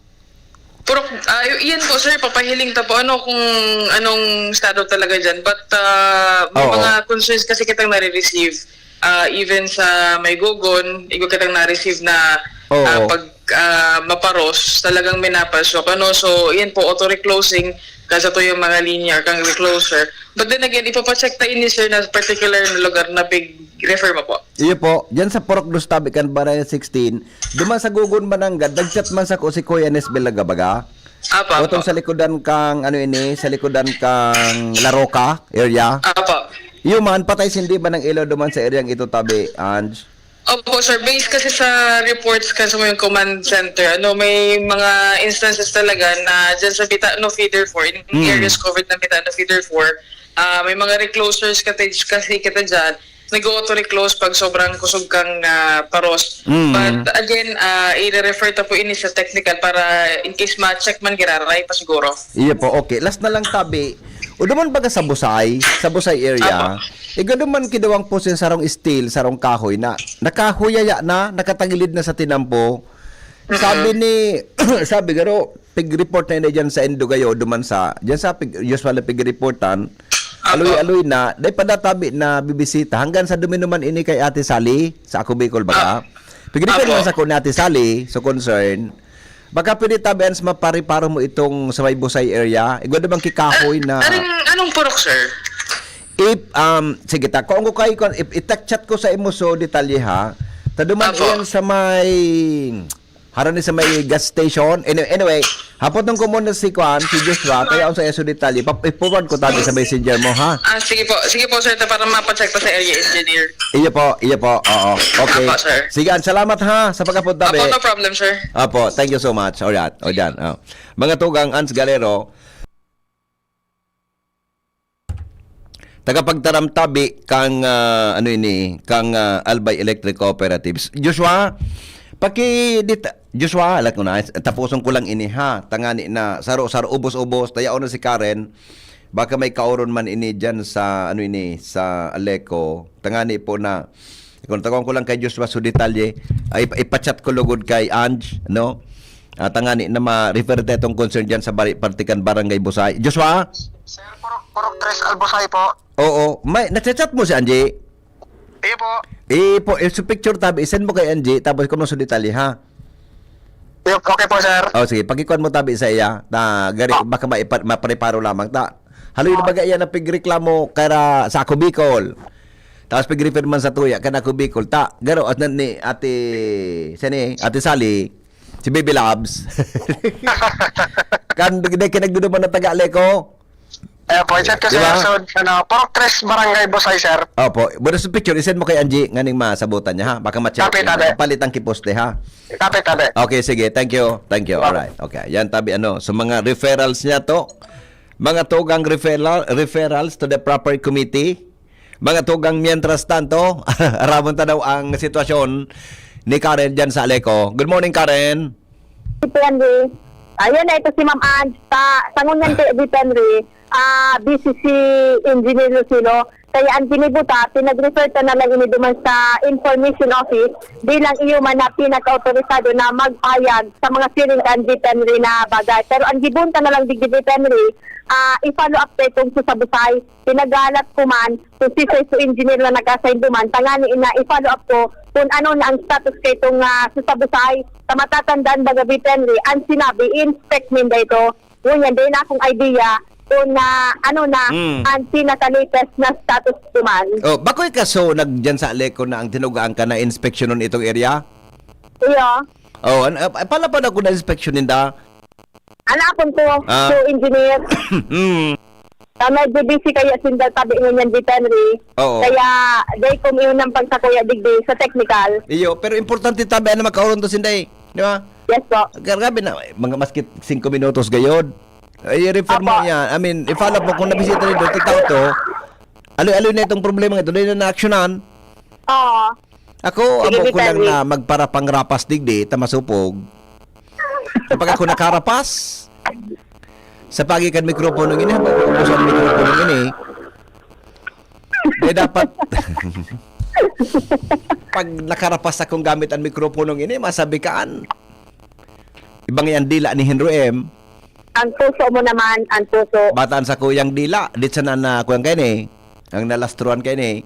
Purok, ah, y-, yan po, sir, papahiling ta po ano kung anong estado talaga diyan. But, ah, may Oo. mga concerns kasi kitang nare-receive. Ah, even sa may Gogon, igo kitang na-receive na, Oo. ah, pag, ah, maparos, talagang minapasok. Ano? So, yan po, auto-reclosing, kasi ito yung mga linear kang recloser. But then again, ipapacheck ta ini, sir, na particular na lugar na pig-refer mo po. Iyo po, dyan sa Purok Dos tabi kan Barangay sixteen, duman sa Gogon Mananggad, nag-chat man sa ko si Kuya Nesbel Lagabaga. Apa, Otong apa. Sa likodan kang, ano ini, sa likodan kang La Roca area. Apa. Iyo man, patay sindi man ang ilaw duman sa area ito tabi, Ange. Opo, sir. Based kasi sa reports ka sa may command center, ano, may mga instances talaga na dyan sa Bitano Feeder four, in Mm. areas covered ng Bitano Feeder four, ah, may mga reclosers kasi, kasi kita dyan, nag-auto-reclose pag sobrang kusog kang, ah, paros. Mm. But again, ah, i-refer ta po ini sa technical para in case ma-check man, giraray pa siguro. Iyo po, okay. Last na lang tabi. O duman baga sa Busay, sa Busay area. Apo. Iga duman kidawang po sa sarong steel, sarong kahoy na nakahuyaya na, nakatagilid na sa tinampo. Mm-mm. Sabi ni, sabi garo, pig-report na ini dyan sa Indogayo, duman sa, dyan sa pig-, usually pig-reportan, Apo. Aloy-aloy na, dai pa databi na bibisita. Hanggang sa duminuman ini kay Ate Sally, sa Ako Bicol baga. Ah. Pig-refer Apo. Lang sa ko ni Ate Sally, so concern. Baka pwede tabi, Ans, mapareparo mo itong sa may Busay area. Igwa naman kikahoy Ah, na anong, anong purok, sir? If, um, sige ta, kung ko kayo, kung, if, i-text chat ko sa imo so detalye ha. Taduman Apo. Iyan sa may, harani sa may gas station. Anyway, anyway, hapoton ko muna si Kwan, si Joshua, kaya ako sa iso detalye. Pa-, i-forward ko tabi sa messenger mo, ha? Ah, sige po. Sige po, sir, para mapacheck ko sa area engineer. Iyo po, iyo po. Oo. Okay. Apo, sir. Sige, Ans, salamat ha, sa pagkapunta, Apo, be. No problem, sir. Apo, thank you so much. Alright, o dyan. Oh. Mga tugang, Ans Galero, tagapagtaram tabi kang, ah, ano ini, kang, ah, Albay Electric Cooperatives. Joshua, paki-, dita-, Joshua, alat ko na, tapuson ko lang ini ha. Tangani na, saro-saro, ubos-ubos, tayaon na si Karen. Baka may kaoron man ini dyan sa, ano ini, sa Aleco. Tangani po na, kung tagaan ko lang kay Joshua so detalye, ay ipa-chat ko lugod kay Ange, no? Ah, tangani na ma-refer ta itong concern dyan sa bari-, partikan Barangay Busay. Joshua? Sir, Purok, Purok Tres Albusay po. Oo, may, nagchat-chat mo si Angie? Iyo po. Eh, po, eh, so picture tabi, i-send mo kay Angie, tapos kung ano sa detalye, ha? Iyo, okay po, sir. Oh, sige, pakikuan mo tabi sa iya. Ta, gari, Ah. Baka maipa-, mapreparo lamang ta. Haloy na Ah. Baga iyan na pigreklamo kara sa Ako Bicol. Tapos pigrefer man sa tuya, kan Ako Bicol. Ta, garo, at na ni Ate, siya ni, Ate Sally, si Baby Loves. Kan, di, di, kinagduduman na taga Aleco. Eh, po, i-chat ko, sir. Sir, so, ano, Purok tres Barangay Busay, sir. Opo. Buenas picture. I-send mo kay Angie nganing masabutan niya, ha? Baka ma-check. Tabi, tabi. Palitang kiposte, ha? Tabi, tabi. Okay, sige. Thank you. Thank you. Alright. Okay. Yan, tabi, ano. So, mga referrals niya to. Mga tugang referral, referrals to the proper committee. Mga tugang, mientras tanto, aramon ta daw ang sitwasyon ni Karen dyan sa Aleco. Good morning, Karen. Si Henry. Ayun na, ito si Ma'am Ange. Sa, sa ngunyan kay Di Henry, ah, busy si Engineer Lucilo. Kaya ang ginibuta, pinag-refer ta na lang ini duman sa Information Office bilang iyo man na pinaka-autorisado na magpahayag sa mga siring kan Di Henry na bagay. Pero ang gibunta na lang digdi Di Henry, ah, i-follow up kay kung susabusay, pinagalat ko man, kung si Seso Engineer na nag-assign duman, tangani na i-follow up ko kung ano na ang status kay itong, ah, susabusay. Sa matatandaan baga Di Henry, ang sinabi, i-inspect ninda ito. Ngunyan, dai na akong idea kung na, ano na, Mm. ang pinaka-latest na status ko man. Oh, bakoy ka so nagdiyan sa Aleco na ang tinugaan ka na inspeksyonon itong area? Iyo. Oh, an, ah, palapad ako na inspeksyon ninda. Ana akon to, Ah. to engineer. Mm. Ah, medyo busy kaya sinda tabi ngunyan di Henry. Oo. Kaya, dai ko miunang pagsakuya digdi sa technical. Iyo, pero importante tabi na makaoron to sinda eh. Di ba? Yes po. Grabe na, mga maski singko minutos gayod. Ay, i-refer mo Apo. yan. I mean, i-follow up mo kung nabisita rin doon, tao to. Aloy-aloy na itong problema ito. Dahil na naaksyonan. Oo. Ako, Sige, amo ko lang Mister na magparapangrapas digdi, ta masupog. Kapag ako nakarapas, sa pagi kan mikropono ini, habang ubos ang mikropono ini, eh, dapat, pag nakarapas akong gamit ang mikropono ini, masabi kaan. Ibang yan dila ni Henry M. Ang puso mo naman, ang puso. Bataan sa kuyang dila, di sana na kuyang kayo ni. Ang nalastruan kayo ni.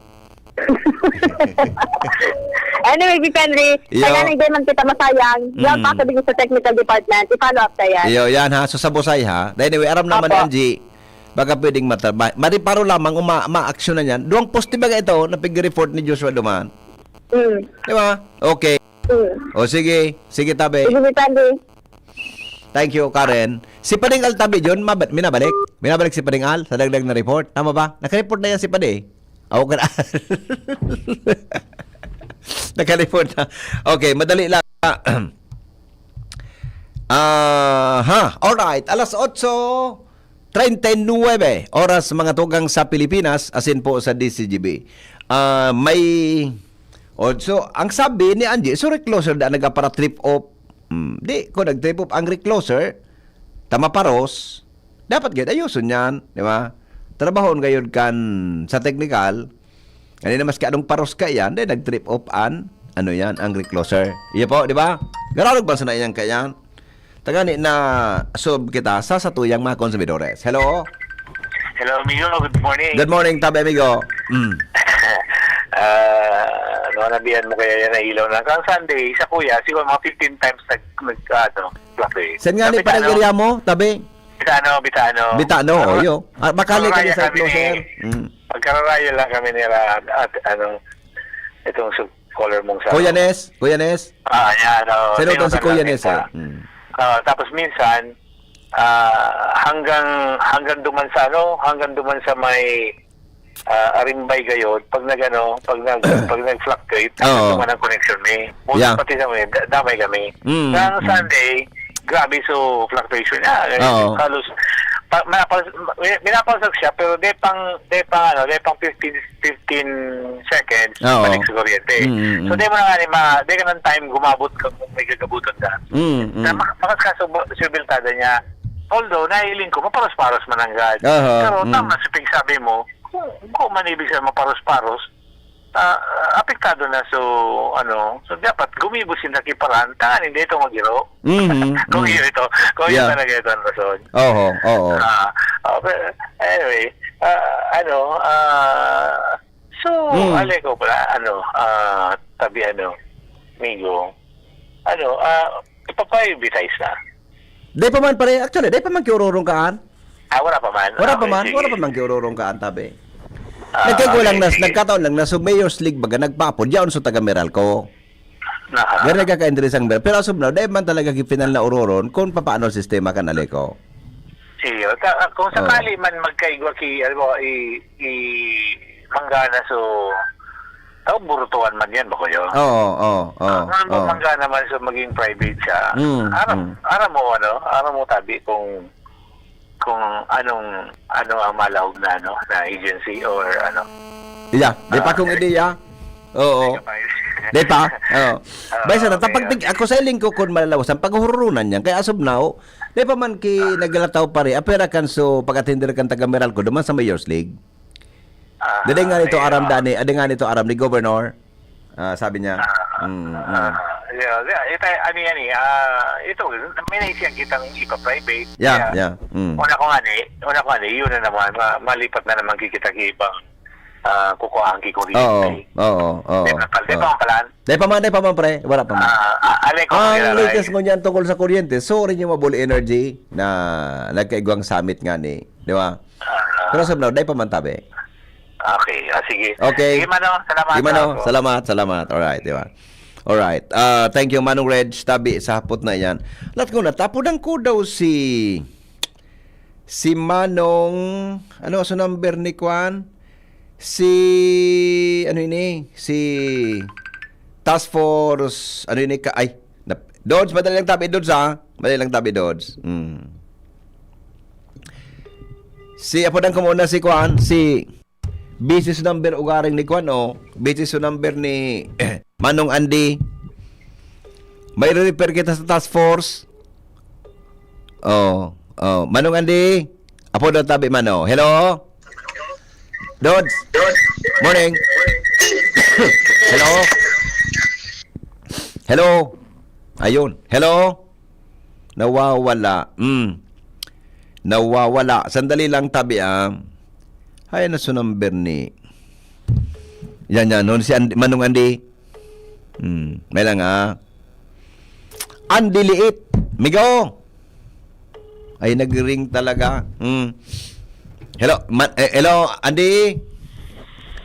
Anyway, Vic Henry, Yo. Kaya nang di man kita masayang, yan Mm. pa sabi ko sa technical department, i-follow up ka yan. Iyo, yan ha. So, sa busay ha. Anyway, aram naman Apo. ni Angie, baka pwedeng mata-, ma-, mariparo lamang o ma-, ma-action na yan. Duwang poste ba ito na pig-report ni Joshua Duman? Mm. Di ba? Okay. Mm. O sige, sige tabi. Sige, Vic Henry. Thank you, Karen. Si Pading Al tabi, John, mab-, minabalik? Minabalik si Pading Al sa dagdag na report? Tama ba? Naka-report na yan si Padi. Ako ka na. Naka-report na. Okay, madali lang. Aha, alright. Alas otso treinta y nueve oras, mga tugang, sa Pilipinas, asin po sa D C G B. Ah, may, oh, so, ang sabi ni Angie, so recloser da nagapara-trip off. Hmm, di ko nag-trip off ang recloser, ta maparos, dapat gid ayoson yan, di ba? Trabahon gayod kan sa technical, kanina maski anong paros ka yan, di nag-trip off an, ano yan, ang recloser. Iya po, di ba? Gararog ba sana yan kaya? Tagani na solve kita sa satuyang mga konsumidores. Hello? Hello, amigo. Good morning. Good morning, tabi, amigo. Mm. Ah, ano, nabihan mo kaya yan na ilaw na. Kang Sunday, sa kuya, siguro mga fifteen times nag, nag, ano, fluctuate. Saan nga ni Kapit, parang ano? area mo, tabi? Bitano, Bitano. Bitano, Ano? oh, yo. Ah, makali ka Kararaya ni sa kami ni, closer. Mm. Magkararaya lang kami nila at, ano, itong sub-caller mong sa Kuya Nes, Kuya Nes. Ah, yan, oh. Sino Sino tong si talaga Kuya Nes, kita? eh? Mm. Ah, tapos minsan, ah, hanggang, hanggang duman sa, ano, hanggang duman sa may, ah, Arimbay gayod, pag nag-ano, pag nag-, pag nag-fluctuate, Oo. duman ang connection ni. Buti Yeah. pati sa may, da-, damay kami. Mm, Sa mm. Sunday, grabe so fluctuation niya. Oo. Halos, pa-, minapal-, minapalsak siya, pero de pang, de pang, ano, de pang fifteen, fifteen seconds, Oo. balik sa kuryente. Mm, mm, So, mm. di mo na nga ni ma-, di ka ng time gumabot ka kung may gagabutan ka. Mm, mm. Na mak-, makas ka sa bu-, sa biltada niya. Although, nahiling ko, maparos-paros man ang gad. Aha, Pero mm. tama sa pagsabi mo, kung, kung man ibig sabihin maparos-paros, ah, apektado na. So, ano, so dapat gumibo sinda ki paraan, tanganing dito magiro. Mhm, Kung mm. iyo ito, kung iyo Yeah. talaga ito ang rason. Oho, oo. Ah, ah, pero anyway, ah, ano, ah, so, Mm. ale ko pala, ano, ah, tabi ano, Migo, ano, ah, ipaprioritize na. Di pa man, pare, actually, di pa man kiururong kaan. Ah, wala pa man. Wala pa Okay, man, sige. wala pa man kiururong kaan, tabi. Ah, Nagkagwa lang okay, na, sige. nagkataon lang na so Mayor's League baga nagpaapod, yaon so taga Meralco. Aha. Gani nagkakainteresang Meralco. Pero as of now, dahil man talaga ki-final na uroron kung papaano ang sistema kan Aleco. Sige, Ka, kung sakali man magkaigwa ki, ano ba, i, i, manggana so, tao, burutuan man yan, bako yun? Oo, oo, oo, Ano ba oo. Manggana man so maging private siya? Mm, Aram, mm. aram mo, ano? Aram mo, tabi, kung, kung anong, ano ang malahog na, ano, na agency or ano? Yeah, di pa Ah, kung okay. ideya. Oo. Kapay. Di pa? Oo. Oo, Bay, sana, okay, tapag tig-, okay. ako sa iling ko kun malalawas ang paghuhurunan niyan. Kaya as of now, di pa man ki Ah. naglataw pa rin. Apera kan so pag-atender kan taga Meralco, duman sa Mayor's League. Ah, Dali nga nito, ayan. aram, Dani. Adi nga nito, aram ni Governor. Ah, sabi niya. Ah, Mm, mm. ah, yeah, yeah, ito, ano yan eh, ah, ito, may naisiyang kitang ipa-private. Yeah, Kaya, yeah. Mm. una ko nga ni, una ko nga ni, yun na naman, ma-, malipat na naman kikita ki ibang, ah, kukuhaan ki kuryente. Oo, oo, oo, Di ba, pal-, di oo. ba, palan? Di pa man, di pa man, pre. Wala pa man. Ah, ah, alay ko Ang kaya, latest right? ngunyan tungkol sa kuryente, sorry niyo, Mabul Energy, na nagkaigwang summit nga ni, di ba? Ah. Pero sa now, di pa man tabi. Okay, ah, sige. Okay. Sige, Mano, salamat, Sige, Mano. ah, po. Salamat, salamat. Alright, di ba? Alright. Ah, thank you, Manong Reg. Tabi sa hapot na yan. Lat ko na, tapudan ko daw si, si Manong, ano, sa number ni Kwan? Si, ano ini? Si Task Force, ano ini ka, ay, nap-, Dodge, madali lang tabi, Dodge, ha? Madali lang tabi, Dodge. Mm. Si, apodan ko muna si Kwan, si business number ugaring ni Kwan, oh. Business number ni Manong Andy. May refer kita sa task force. Oh, oh. Manong Andy, apo daw tabi, Mano. Hello? Dodge. Morning. Hello? Hello? Ayun. Hello? Nawawala. Mm. Nawawala. Sandali lang, tabi, ah. Hay, na su number ni. Yan, yan. Nun si Andy, Manong Andy. Hmm. May lang, ah. Andy Liit. Migo. Ay, nag-ring talaga. Hmm. Hello, ma-, eh, hello, Andy?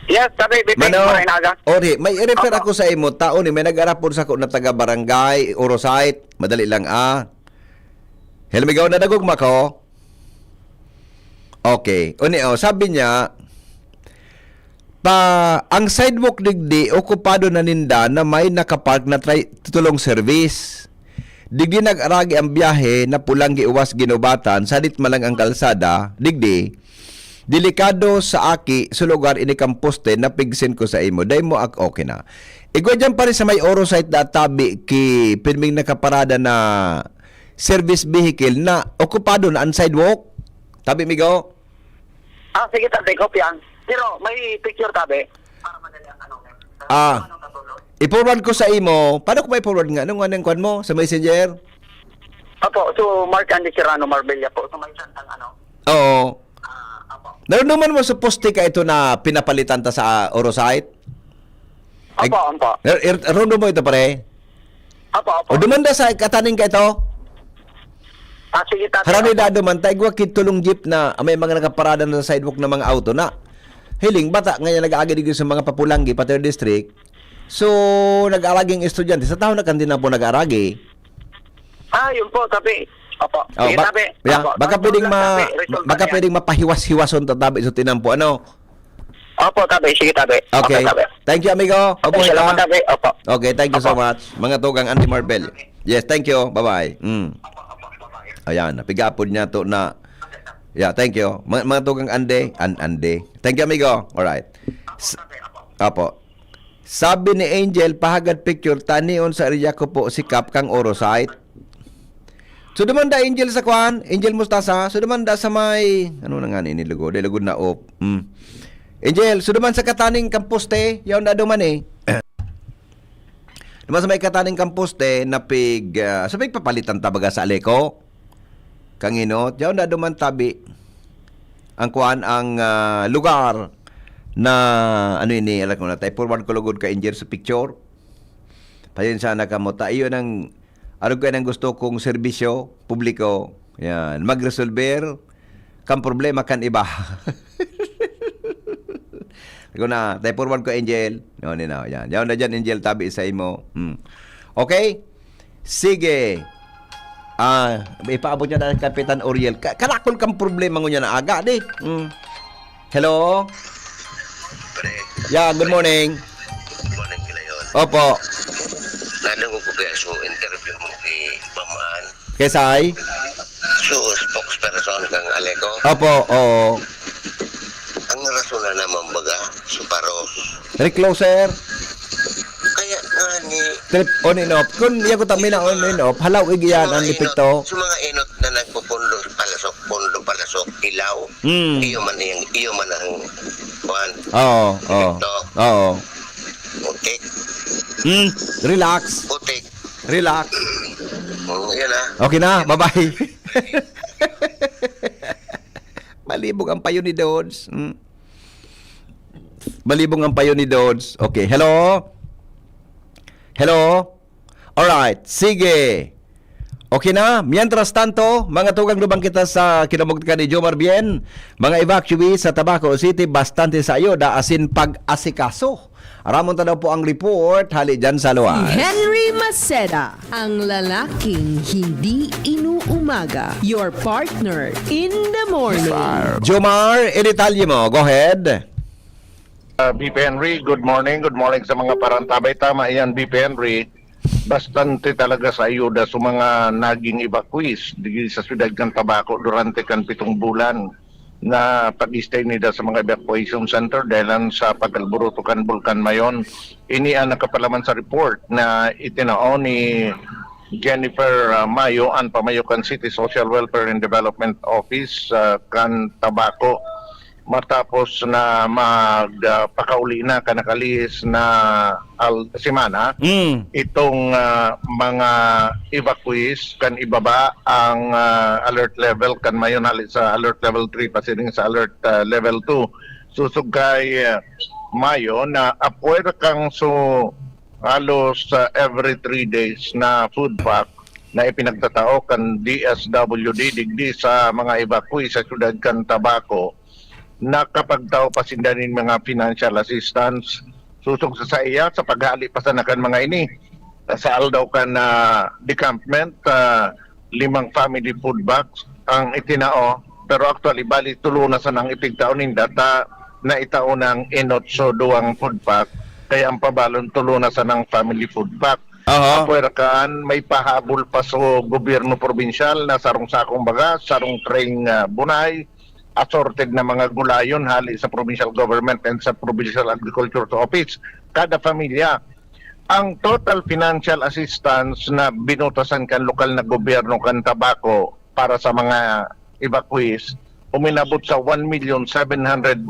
Yes, sabi, Biping, Mano, maray na aga. Ori, may i-refer Opo. ako sa imo. Tao ni, may nag-arapon sa ko na taga barangay, Orosite. Madali lang, ah. Hello, Migo, nadagog mo ako? Okay. Uni, oh, sabi niya, pa, ang sidewalk digdi, okupado na ninda na may nakapark na tri-, tulong service. Digdi nag-aragi ang biyahe na pulang giuwas ginubatan, sadit man lang ang kalsada, digdi, delikado sa aki, sa lugar ini kan poste, napigsin ko sa imo. Dai mo ak-, okay na. Igwa dyan pa rin sa may Orosite na tabi ki pirming nakaparada na service vehicle na okupado na ang sidewalk. Tabi, Migo? Ah, sige, tabi, kopyang. Pero may picture, tabi. Para madali ang ano, Ah. ano, katulog. I-forward ko sa imo. Paano ko may forward nga? Anong, anong kwan mo? Sa Messenger? Opo, so Mark Andy Serrano Marbella po. So may santang ano? Oo. Ah, opo. Narunduman mo sa poste ka ito na pinapalitan ta sa Orosite? Opo, Ag-, opo. er-, er-, narunduman mo ito, pare? Opo, opo. O dumanda sa kataning ka ito? Ah, sige, tabi. Harani Opo. da dumanta, igwa ki tulong jeep na may mga nakaparada na sa sidewalk na mga auto na hiling bata ngayon nag-aagi digdi sa mga papulanggi, pa third district. So, nag-araging estudyante. Sa taon na kan din na po nag-aragi. Ah, yun po, tabi. Opo. Oh, Sige, ba-, tabi. yeah, Opo. baka Tabi, pwedeng ma-, tabi. Resolve baka na yan. pwedeng mapahiwas-hiwason ta tabi sa tinampo, ano? Opo, tabi. Sige, tabi. Okay. Okay, tabi. Thank you, amigo. Mabuhay Salamat, ka. tabi. Opo. Okay, thank you so Opo. much. Mga tugang Andy Marbel. Yes, thank you. Bye-bye. Mm. Ayan, napigapod niya to na. Yeah, thank you. Ma-, mga tugang Andy, an-, Andy. Thank you, amigo. Alright. S-, Opo. Sabi ni Angel, pahagad picture, tanion sa area ko po si Kap kang Orosite. So, dumanda, Angel, sa kwan? Angel Mustasa? So, dumanda sa may, ano na nga ni, lugod? Eh, lugod na, op. Hmm. Angel, so, duman sa kataning kamposte, yaon na duman eh. Duman sa may kataning kamposte, napig, ah, sa pigpapalitan ta baga sa Aleco? Kang Hinot, yaon na duman tabi. Ang kuan, ang, ah, lugar na, ano ini, alam ko na, tayo forward ko lugod ka, Angel, sa picture. Pasensya na kamo. Ta, iyon ang, ano ko, ang gusto kong serbisyo publiko. Yan. Magresolver kang problema kan iba. Ako na, tayo forward ko, Angel. No, no, no. Yan. Yan na dyan, Angel, tabi sa imo. Hmm. Okay? Sige. Ah, ipaabot niya na kay Kapitan Oriel. Ka-, karakol kang problema ngunyan na aga, di? Mm. Hello? Pre, Yeah, good morning. good morning, Kilayon. Opo. Nadungog ko kaya so interview mo kay Bamaan. Kesay? So, spokesperson kang Aleco. Opo, oo. Ang rason na naman baga, suparos. Recloser. Kaya nga ni... Trip on and off. Kung iya ko tamina on and off, halaw igiyan ang Mga epekto. Sa mga inot na nagpupundo, palasok, pundo, palasok, ilaw. Hmm. Iyo man ang, iyo man ang, kuhan, Oo, oo. epekto. Oo. Putik, Hmm. Relax. putik. Relax. Mm, yun ah. Okay na, bye-bye. Malibog ang payo ni Dodge. Hmm. Malibog ang payo ni Dodge. Okay, hello? Hello? Alright, sige. Okay na? Mientras tanto, mga tugang lubang kita sa kinamugtakan ni Jomar Bien, mga evacuee sa Tabaco City, bastante sa ayuda asin pag-asikaso. Aramon ta daw po ang report, hali dyan sa luwas. Henry Maceda, ang lalaking hindi inuumaga. Your partner in the morning. Jomar, in detalye mo. Go ahead. Uh, B P Henry, good morning. Good morning sa mga parantabay. Tama yan, B P Henry. Bastante talaga sa ayuda sa mga naging evacuees digdi sa siyudad kan Tabaco durante kan pitong bulan na pag-stay nida sa mga evacuation center dahilan sa pag-alboroto kan Bulkan Mayon. Ini ang nakapalaman sa report na itinao ni Jennifer uh, Mayo, an pamayo kan City Social Welfare and Development Office uh, kan Tabaco. Matapos na mag uh, pakauli na kan nakalihis na al- semana, Mm. itong uh, mga evacuees kan ibaba ang uh, alert level kan Mayon hali sa alert level three pasiring sa alert uh, level two. Susog kay uh, Mayo na apwera kang so halos uh, every three days na food pack na ipinagtatao kan D S W D digdi sa mga evacuee sa siyudad kan Tabaco, nakapagtao pa sinda nin mga financial assistance. Susog sa saiya, sa paghali pa sana kan mga ini, sa aldaw kan ah, decampment, ah, limang family food box ang itinao. Pero actually, bali, tulo na sanang ipigtao ninda ta naitao ng inot so duwang food pack. Kaya ang pabalon, tulo na sanang family food pack. Aha. Apwera kan may pahabol pa so gobyerno probinsyal na sarong sakong baga, sarong tray nga bunay, assorted na mga gulayon hali sa provincial government and sa provincial agriculture office kada pamilya. Ang total financial assistance na binutasan kan lokal na gobyerno kan Tabaco para sa mga evacuees uminabot sa one million seven hundred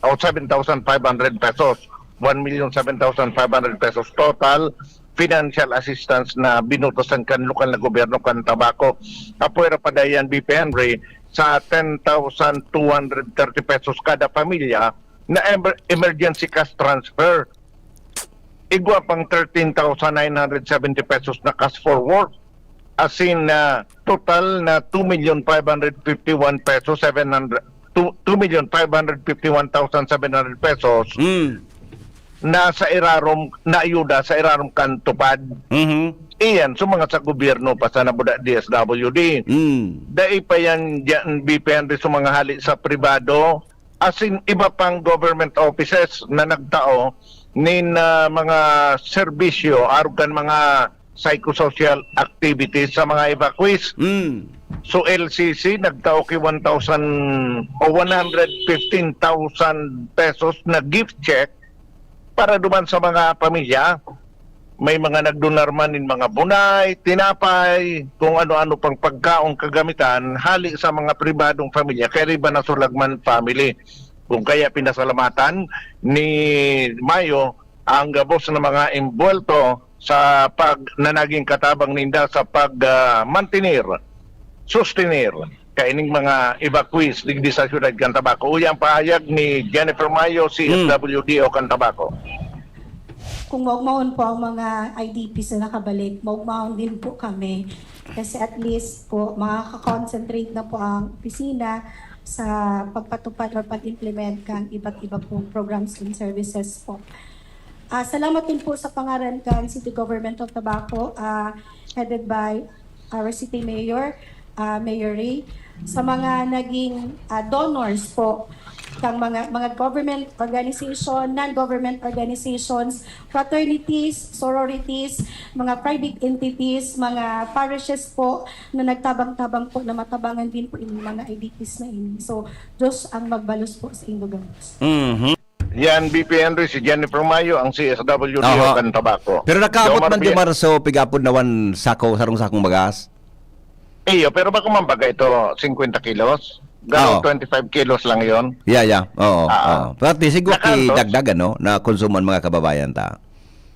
o seven thousand five hundred pesos. One million seven thousand five hundred pesos total financial assistance na binutasan kan lokal na gobyerno kan Tabaco. Apwera pa dayan, B P Henry, sa ten thousand two hundred thirty pesos kada pamilya na emer- emergency cash transfer. Igwa pang thirteen thousand nine hundred seventy pesos na cash forward. As in, ah, total na two million five hundred fifty-one pesos, seven hundred, two, two million five hundred fifty-one thousand seven hundred pesos Mm. na sa irarom, na ayuda sa irarom kan TUPAD. Mhm. Iyan, sa mga sa gobyerno pa sa nabuda D S W D. Mm. Dai pa yan dyan, B P N, sa mga hali sa pribado. As in, iba pang government offices na nagtao nin ah, mga serbisyo arog kan mga psychosocial activities sa mga evacuees. Mm. So L C C nagtao ki one thousand o one hundred fifteen thousand pesos na gift check para duman sa mga pamilya. May mga nagdonar man nin mga bunay, tinapay, kung ano-ano pang pagkaon kagamitan hali sa mga pribadong pamilya, kay riba na sulagman family. Kung kaya pinasalamatan ni Mayo ang gabos na mga imbuwelto sa pag na naging katabang ninda sa pag ah, mantener, sustenir kaining mga evacuees digdi sa siyudad kan Tabaco. Uya ang pahayag ni Jennifer Mayo, C S W D O kan Tabaco. Kung maugmaon po ang mga I D Ps na nakabalik, maugmaon din po kami. Kasi at least po, makaka-concentrate na po ang opisina sa pagpatupad or pag-implement kan iba't iba pong programs and services po. Ah, salamat din po sa pangaran kan City Government of Tabaco, ah, headed by our city mayor, ah, Mayor Ray, sa mga naging, ah, donors po, kang mga, mga government organization, non-government organizations, fraternities, sororities, mga private entities, mga parishes po na nagtabang-tabang po na matabangan din po yung mga I D Ps na ini. So, Diyos ang magbalos po sa inyong gabos. Mhm. Yan, V P Henry, si Jennifer Mayo, ang C S W D O Aha. kan Tabaco. Pero nakaabot Jomar man, Bien. Jomar, so piga-apod na wan sako, sarong sakong bagas? Iyo, pero bako man baga ito, fifty kilos? Garo Oo. twenty-five kilos lang yon. Yeah, yeah. Oo. Ah. Oo. Pero at least, siguro Nakantos. dagdagan, no? Na konsumo ang mga kababayan ta.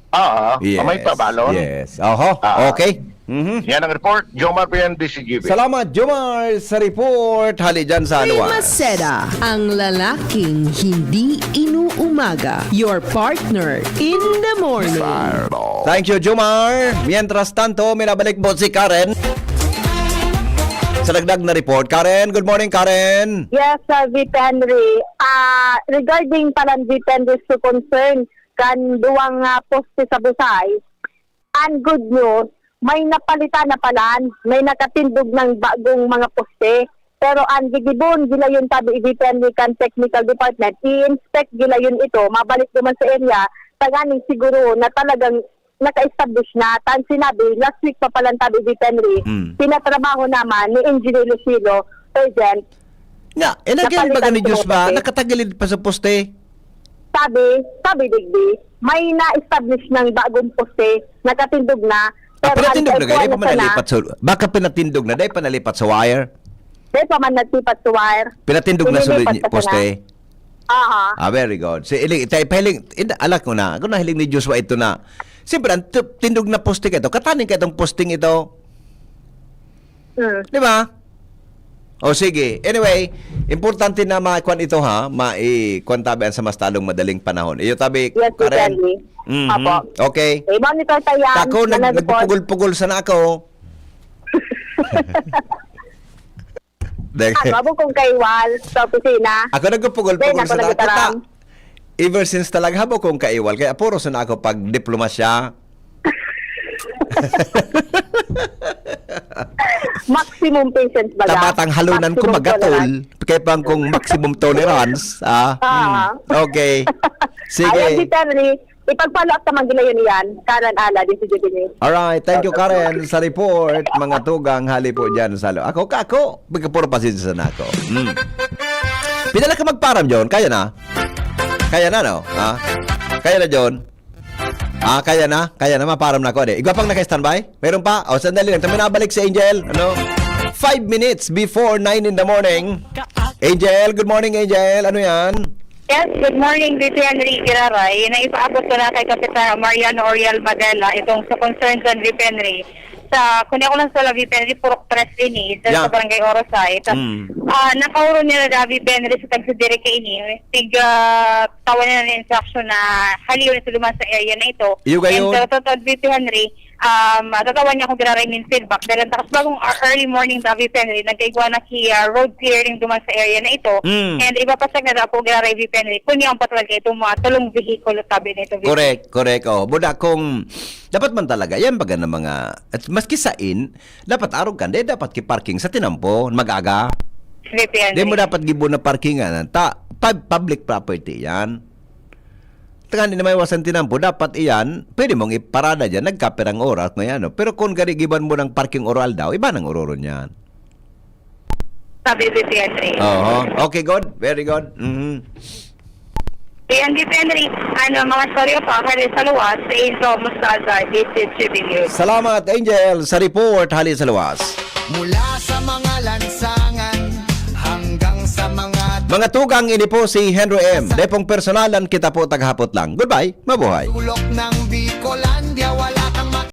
Oo, Yes. may pabalon. Yes. Oho. Ah. Okay. Mhm. Yan ang report, Jomar Bien, D C G B. Salamat, Jomar, sa report. Hali dyan sa Kay Aluas. Maceda, ang lalaking hindi inuumaga. Your partner in the morning. Thank you, Jomar. Mientras tanto, minabalik po si Karen. Sa dagdag na report. Karen, good morning, Karen. Yes, uh, V P Henry. Ah, regarding palan V P Henry sa concern kan duwang ah, poste sa Busay, ang good news, may napalitan na palan, may nakatindog ng bagong mga poste. Pero ang gigibon, gilayon tabi V P Henry kan technical department, i-inspect gilayon ito, mabalik naman sa area, tanganing siguro na talagang naka-establish na. Tan sinabi, last week pa palan tabi V P Henry, Mm. pinatrabaho naman ni Engineer Lucilo, urgent. Nga, eh, nagyan Napalitan baga ni ko Diyos po ba? kasi. Nakatagilid pa sa poste. Sabi, sabi digdi, may na-establish ng bagong poste, nakatindog na. Ah, Pero pinatindog ang na gani, kuwan pa na sana, manalipat sa... Baka pinatindog na, dahil panalipat sa wire. Di pa man nagtipat sa wire. Pinatindog na Pinilipat sulit pa niya, poste. Sana. Aha. Ah, very good. Si Ili, tayo pahiling, in, alak ko na. Ako nahiling ni Joshua ito na. Siyempre, ang tu- tindog na poste ka ito. Kataning ka itong posting ito. Hmm. Di ba? O sige. Anyway, importante na makuan ito ha. Maikuan tabi ang sa mas talong madaling panahon. Iyo tabi, Yes, Karen. Exactly. Mhm. Apo. Okay. Eh, monitor tayo yan. Ako, nag, Manang report. nagpupugol-pugol sana ako. Dek- Ako, abo kong kaiwal sa opisina. Ako nagpupugol-pugol Then, ako sana ako. nagtarang. Ta, ever since talaga, habo kong kaiwal. Kaya puro sana ako pag diplomasya. Maximum patience baga. Tamatang halunan ko Maximum magatol. tolerance. Kaya pang kung maximum tolerance. Ah, Ah. hmm. Okay. Sige. Ayan, si Terry. Ipag-follow up naman gila yun yan. Karen Ala, din si Jubilee. Alright, thank you Karen sa report. Mga tugang hali po dyan sa lo. Ako ka ako, magkapuro pasensya na ako. Mm. Pila na ka magparam, John? Kaya na? Kaya na, no? Ha? Kaya na, John? Ah, kaya na? Kaya na, maparam na ako. Ade. Igwa pang naka-standby? Meron pa? O, sandali lang. Kami nabalik si Angel. Ano? Five minutes before nine in the morning. Angel, good morning, Angel. Ano yan? Yes, good morning, V P Henry Giraray. Naipaabot ko na kay Kapitan Mariano Oriel Madela itong sa concern kan V P Henry. Sa, kung ako lang sa V P Henry, purok tres ini, sa, Yeah. sa barangay Orosay. Tapos, Mm. ah, nakauro nila na V P Henry sa tagsa diri kay ini. Tig, ah, tawan nila ng instruction na haliw na sa duman sa area na ito. Iyo gayon. And sa totoo, V P Henry, um, tatawan niya akong giraray ng feedback. Dahil ang takas bagong ear- early morning sa V P Henry, nagkaigwa na ki ah, road clearing duman sa area na ito. Mm. And iba pa sa kada po giraray V P Henry, kung yung patwal kayo itong mga tulong vehicle tabi na ito. V P Henry. Correct, correct. Oh, buda kung dapat man talaga, yan baga ng mga, at maski sain, dapat arog ka, di dapat ki-parking sa tinampo, mag-aga. V P Henry. Di mo dapat gibo na parkingan. Ta, pub- public property yan. Tangani na may wasan tinampo, dapat iyan, pwede mong iparada dyan, nagkapirang oras na yan. No? Pero kung garigiban mo ng parking oral daw, iba nang ururon yan. Sabi V P Henry. Oo. Okay, good. Very good. Mhm. Kaya V P Henry, ano, mga storya pa, hali sa luwas, sa Inso, Mustasa, District Tribune. Salamat, Angel, sa report hali sa luwas. Mula sa mga lansangan hanggang sa mga Mga tugang, ini po si Henry M. Depong personalan, kita po taghapot lang. Goodbye, mabuhay. Sulok ng Bicolan.